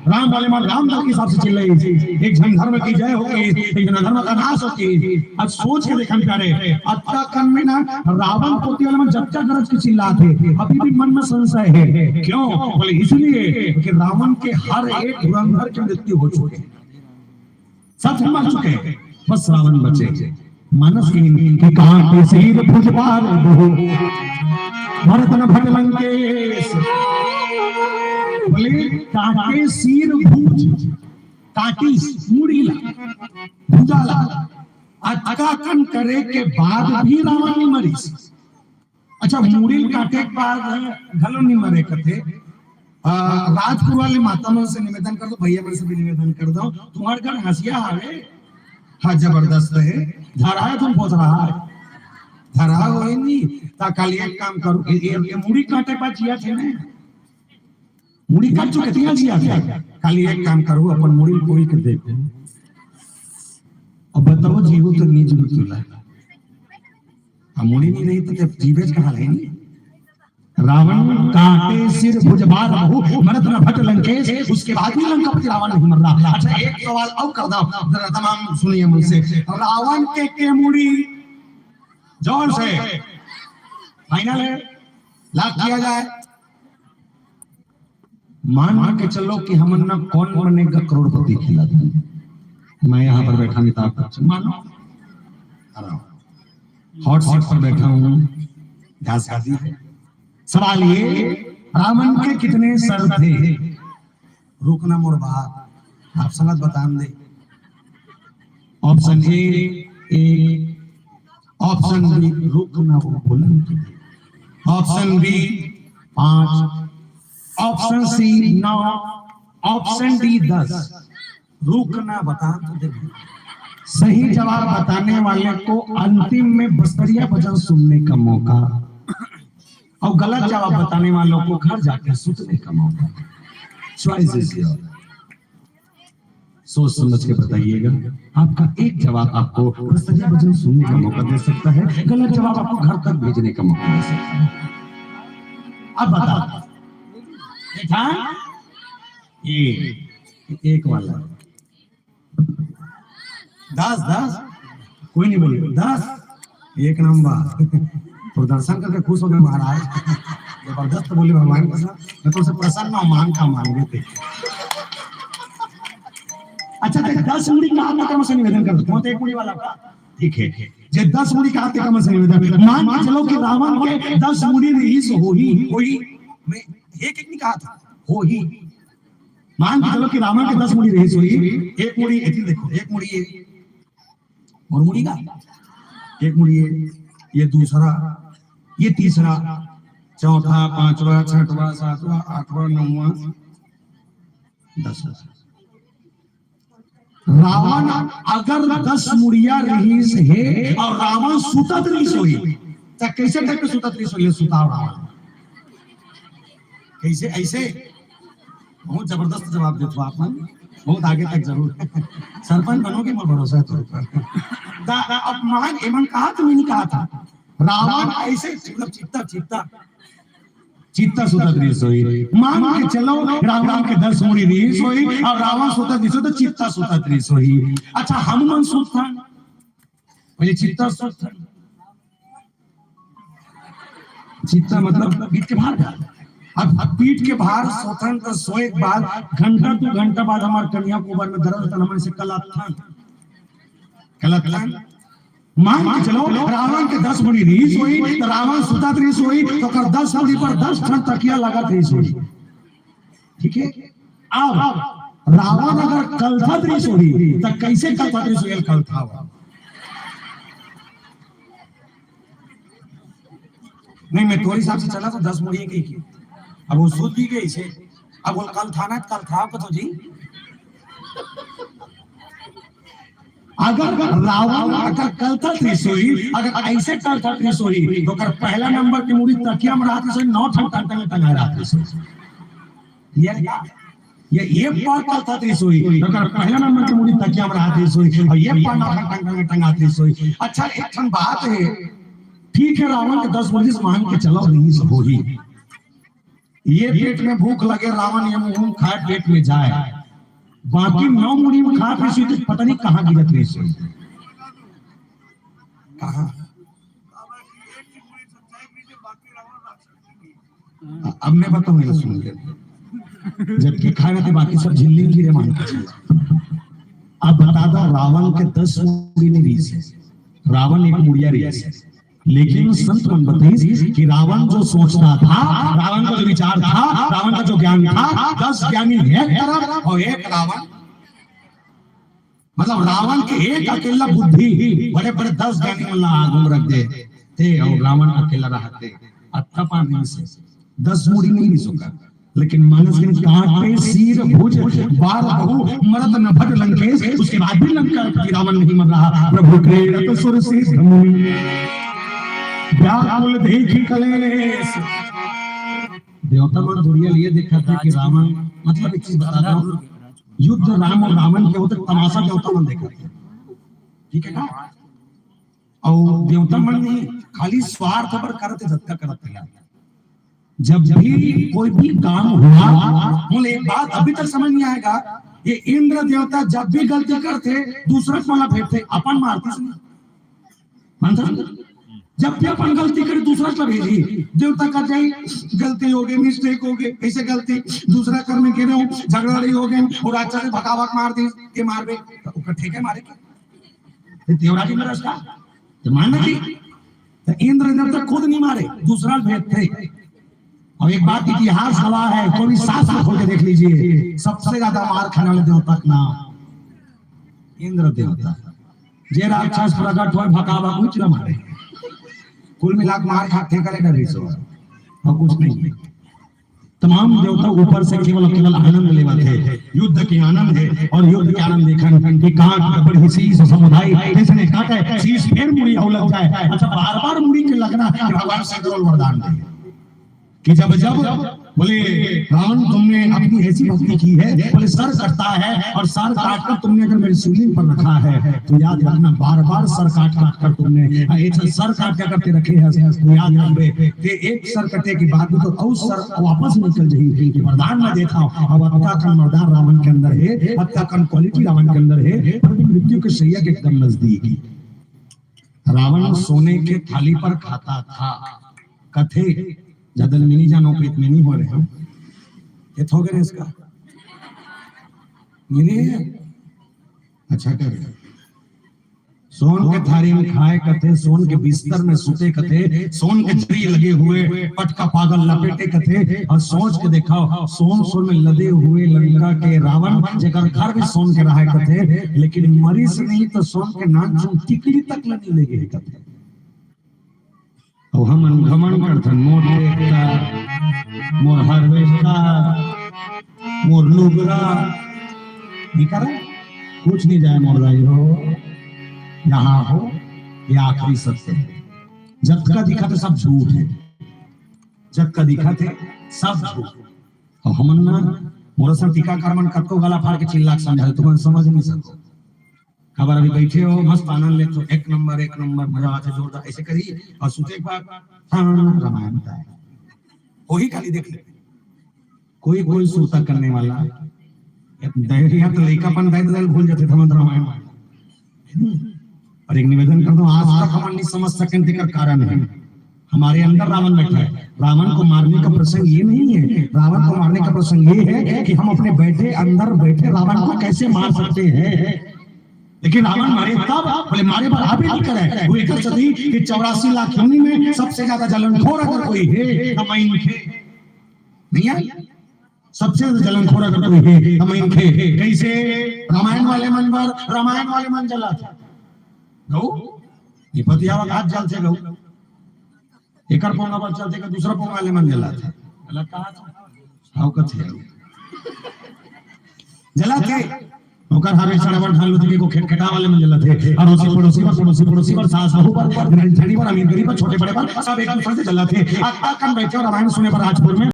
राम वाले मन राम धर्म के हिसाब से चिल्लाइस, एक झन धर्म के जय होइस, एक झन धर्म के नाश होइस। अब सोच के देखन प्यारे, अतका कन में ना रावण कोती वाले मन जतका गरज के चिल्लात हे, अभी भी मन में संशय हे। क्यों? बोले इसलिए कि रावण के हर एक धुरंधर के मृत्यु हो चुके हे, सब मर चुके हे, बस रावण बचे। मानस कीन कि काटे शीर भुज बार बहु, भरत न भट लंकेश। बोले काटे शीर भुज, काटिस मुड़ी ला, भुजा ला, अतका कन करे के बाद भी रावण नहीं मरिस। अच्छा, मुड़ी ल काटे के बाद घलो नहीं मरे कथे। आ, राजपुर वाले माता मन से निवेदन कर दो, भैया मन से भी निवेदन कर दो, तुम्हार घर हंसिया हावे, हाँ, जबरदस्त हे, धरा हे तुम पोस रहा हे, धरा होही नहीं, ता काली एक काम करो, ये, ये, ये मुड़ी काटे के बाद जिया थे ना, मुड़ी काट चुके थे, यहाँ जिया थे, काली एक काम करो, अपन मुड़ी कोई के देखो, अब बताओ जीवो तो निज मृत्यु ला, अब मुड़ी नहीं रही तो जब जीवेज कहाँ रही नहीं। रावण काटे शीर भुज बार बहु, मरत न भट लंकेश। उसके बाद भी लंकापति रावण नहीं मर रहा। अच्छा, एक सवाल और कर दो, जरा तमाम सुनिए मुझसे। रावण के के मुड़ी, जोर से, फाइनल है, लाख किया जाए। मान के चलो कि हमन ना कौन बनेगा करोड़पति खिलाड़ी। मैं यहाँ पर बैठा अमिताभ बच्चन, मानो, हॉट सीट पर बैठा हूँ, घास खाती है। सवाल ये, रावण के कितने सर थे? रुकना मोर बाप, आप संगत बतान दे। ऑप्शन ए एक, ऑप्शन बी, रुकना, वो बोलन, ऑप्शन बी पांच, ऑप्शन सी नौ, ऑप्शन डी दस। रुकना, बता तो दे। सही जवाब बताने वाले को अंतिम में बस्तरिया भजन सुनने का मौका, और गलत जवाब बताने वालों को घर जाकर सुतने का मौका। Choice is your. सोच समझ के बताइएगा। आपका एक जवाब आपको बस्तरिया भजन सुनने का मौका दे सकता है, गलत जवाब आपको घर तक भेजने का मौका दे सकता है। अब बता, देखा, ये एक वाला, दस, दस, कोई नहीं बोले, दस, एक नंबर। प्रदर्शन करके खुश हो गए महाराज, जबरदस्त बोले भगवान के साथ। मैं तो उसे प्रसन्न हूँ, मान का मान लेते। अच्छा, तो दस मुड़ी का हाथ तक से निवेदन कर दो, तो एक मुड़ी वाला का, ठीक है, जे दस मुड़ी का हाथ तक से निवेदन। मान के चलो कि रावण के दस मुड़ी रहीस होही, होही, मैं एक एक नहीं कहा था, होही। मान के चलो कि रावण के दस मुड़ी रहीस होही, एक मुड़ी एती देखो, एक मुड़ी ये, और मुड़ी का एक मुड़ी ये, ये दूसरा, ये तीसरा, चौथा, पांचवा, छठवा, सातवा, आठवा, नौवा, दसवा। रावण अगर दस मुड़िया रहीस हे और रावण सुतत रहीस होही, त कैसे टाइप के सुतत रहीस होही? सुताव रावण कैसे? ऐसे बहुत जबरदस्त जवाब देत हो आप मन, बहुत आगे तक जरूर। सरपंच बनोगे, मोर भरोसा है तोर ऊपर। दा, दा, अब मान, एमन कहा, तुमने नहीं कहा था, रावण ऐसे, मतलब, चित्ता, चित्ता, चित्ता सुतत रहीस होही। मान के चलो, रावण के दस मुड़ी रहीस होही और रावण सुतत रहीस होही, तो चित्ता सुतत रहीस होही। अच्छा, हनुमान सुतथन, पहले चित्ता सुतथन, चित्ता मतलब पीठ के भार। अब, अब पीठ के भार सोथन, तो सोए के बाद घंटा, दो घंटा बाद हमार कनिहा कोबर में दर्द, तन हमन से कलथन, कलथन। मान के चलो, रावण के दस मुड़ी रहीस होही, तो रावण सुतत रहीस होही, तो ओकर दस मुड़ी पर दस ठन तकिया लगत रहीस होही। ठीक है, अब रावण अगर कलथत रहीस होही, तो कैसे कलथत रहीस होही? कलथाव। नहीं, मैं तोर हिसाब से चला तो दस मुड़ी के ही। अब वो सुत भी गई से, अब वो कलथाना, कलथाव को तो जी। अगर रावण अगर कलथत रहीस होही, अगर ऐसे कलथत रहीस होही, तो ओकर पहला नंबर के मुड़ी तकिया में रहत रहीस होही, नौ ठन टंग टंग टंगा रहत रहीस होही। ये, ये, ये पर कलथत रहीस होही, तो ओकर पहला नंबर के मुड़ी तकिया में रहत रहीस होही, और ये पर नौ ठन टंग टंग टंगा रहत रहीस होही। अच्छा, एक ठन बात है, ठीक है, रावण के दस मुड़ी से मान के चलो रहीस होही, ये पेट में भूख लगे, रावण ये मुंह खाए, पेट में जाए, बाकी नौ मुड़ी में खा पी सी तो पता नहीं कहाँ गिरत रही से। कहाँ? अब मैं बताऊं, ये सुन ले। जबकि खाए थे बाकी सब झिल्ली गिरे मान के चला। अब बता दो, रावण के दस मुड़ी नहीं रही से, रावण एक मुड़िया रही से। लेकिन संत मन बताइस कि रावण जो सोचता था, रावण का जो विचार था, रावण का जो ज्ञान था, दस ज्ञानी एक तरफ और एक रावण। मतलब रावण के एक अकेला बुद्धि बड़े बड़े दस ज्ञानी मन ला आगू में रख दे थे और रावण अकेला रहते। अत्ता पार नहीं से, दस मुड़ी नहीं रही सका। लेकिन मानस के कांटे सिर भुज बार बहु मरत न भट लंकेश, उसके बाद भी लंका की रावण नहीं मर रहा। प्रभु क्रीड़त सुर सिद्ध मुनि व्याकुल देखि कलेश। देवता मन दुरिया लिए देखा था कि रावण, मतलब एक चीज बता दो, युद्ध राम और रावण के होते तमाशा देवता मन देखा था, ठीक है ना? और देवता मन नहीं, खाली स्वार्थ पर करते, जतका करते हैं। जब भी कोई भी काम हुआ, बोले एक बात अभी तक समझ नहीं आएगा, ये इंद्र देवता जब भी गलती करते, दूसरा वाला फेंकते, अपन मारती से नहीं। मानता? जब भी अपन गलती करे, दूसरा से भेजी, देवता का जाए, गलती हो गई, मिस्टेक हो गई, कैसे गलती, दूसरा करने के रहे हो, झगड़ा रही हो गए, और अच्छा से भकाभक मार दी, के मार बे, तो ओकर ठीक है मारे के? ये देवराज इंद्र रास्ता, तो मानना जी। तो इंद्र देवता खुद नहीं मारे, दूसरा भेजते। और एक बात इतिहास गवाह है, कोई भी शास्त्र खोल के देख लीजिए, सबसे ज्यादा मार खाने वाले देवता का नाम इंद्र देवता। जे राक्षस प्रकट हो, भकाभक कुछ न मारे, कुल मिला के मार खा ठेका ले डरे सो, और कुछ नहीं है। तमाम देवता ऊपर से केवल, केवल आनंद लेवा थे, युद्ध के आनंद है, और युद्ध के आनंद देखन कि काट बड़ी शीश समुदाय, जैसे ने काटे शीश फिर मुड़ी और लग जाए। अच्छा, बार बार मुड़ी के लगना कि भगवान शंकर वरदान दे कि जब जब बोले, "रावण, तुमने अपनी ऐसी भक्ति की है," बोले, "सर कटता है और सर काट कर तुमने अगर मेरे शिवलिंग पर रखा है तो याद रखना, बार बार सर काट काट कर तुमने, ऐसा सर काट कर करते रखे हैं तो याद रखबे कि एक सर कटे के बाद भी तो और सर वापस निकल जाही।" ये वरदान मैं देता हूँ। अब अतका कन वरदान रावण के अंदर है, अतका कन क्वालिटी रावण के अंदर है, पर भी मृत्यु के शैया के एकदम नजदीक है। रावण सोने के थाली पर खाता था, कथे, ज्यादा मिनी जानो के इतने नहीं हो रहे हो, ये थोक रहे इसका मिनी है। अच्छा कर, सोन के थारी में खाए कथे, सोन के बिस्तर में सुते कथे, सोन के जरी लगे हुए पटका पागल लपेटे कथे। और सोच के देखा, सोन सोन में लदे हुए लंका के रावण, जेकर घर भी सोन के रहा कथे, लेकिन मरीस नहीं तो सोन के नाक चुन टिकली तक ल नहीं लेगे कथे। अउ हमन घमंड करथन, मोर देवता, मोर हार्वेस्टर, मोर लुगरा, नहीं करे? कुछ नहीं जाए मोर भाई हो, यहाँ हो, ये आखिरी सत्य है। जतका दिखत हे सब झूठ है, जतका दिखत हे सब झूठ। अउ हमन ना, मोर असन टीकाकरण मन कतको गला फाड़ के चिल्ला के समझा दे, तुमन समझ नहीं सको। काबर अभी बैठे हो, मस्त आनंद लेते हो, एक नंबर, एक नंबर, मजा आथे, जोरदार, ऐसे करी अउ सुते के बाद, हाँ, रामायण बताए। वही खाली देख ले। कोई, कोई सुरता करने वाला, दहेज या तो लइकापन दे दे, भूल जाते थे, हम रामायण। और एक निवेदन कर दो, आज तक हम नहीं समझ सके, तेकर कारण है, हमारे अंदर रावण बैठा है। रावण को मारने का प्रसंग ये नहीं है, रावण को मारने का प्रसंग ये है कि हम अपने बैठे, अंदर बैठे रावण को कैसे मार सकते हैं। लेकिन रावण मारे तब, बोले, मारे बर अभी नहीं करे। वो एक सदी कि चौरासी लाख योनि में सबसे ज्यादा जलनखोर अगर कोई है, तो मैं इनके नहीं है। सबसे ज्यादा जलनखोर अगर कोई है, तो मैं इनके। कैसे? रामायण वाले मन बर, रामायण वाले मन जलाथे। गऊ, ये पतियावा हाथ जलथे गऊ। एकर पोंगा बर चलथे कि दूसरा पोंगा वाले मन जलाथे। गलत कहा था। हाव कथे हाव। जलाथे। ओकर हर एक सड़वर ढाल उठे को खेत खेता वाले मन जलाथे। अड़ोसी पड़ोसी बर, पड़ोसी पड़ोसी बर, सास बहू बर, धनी बर, अमीर गरीब बर, छोटे बड़े बर, सब एक दूसरे से जलाथे। अतका कन बैठे हो रामायण सुने बर राजपुर में।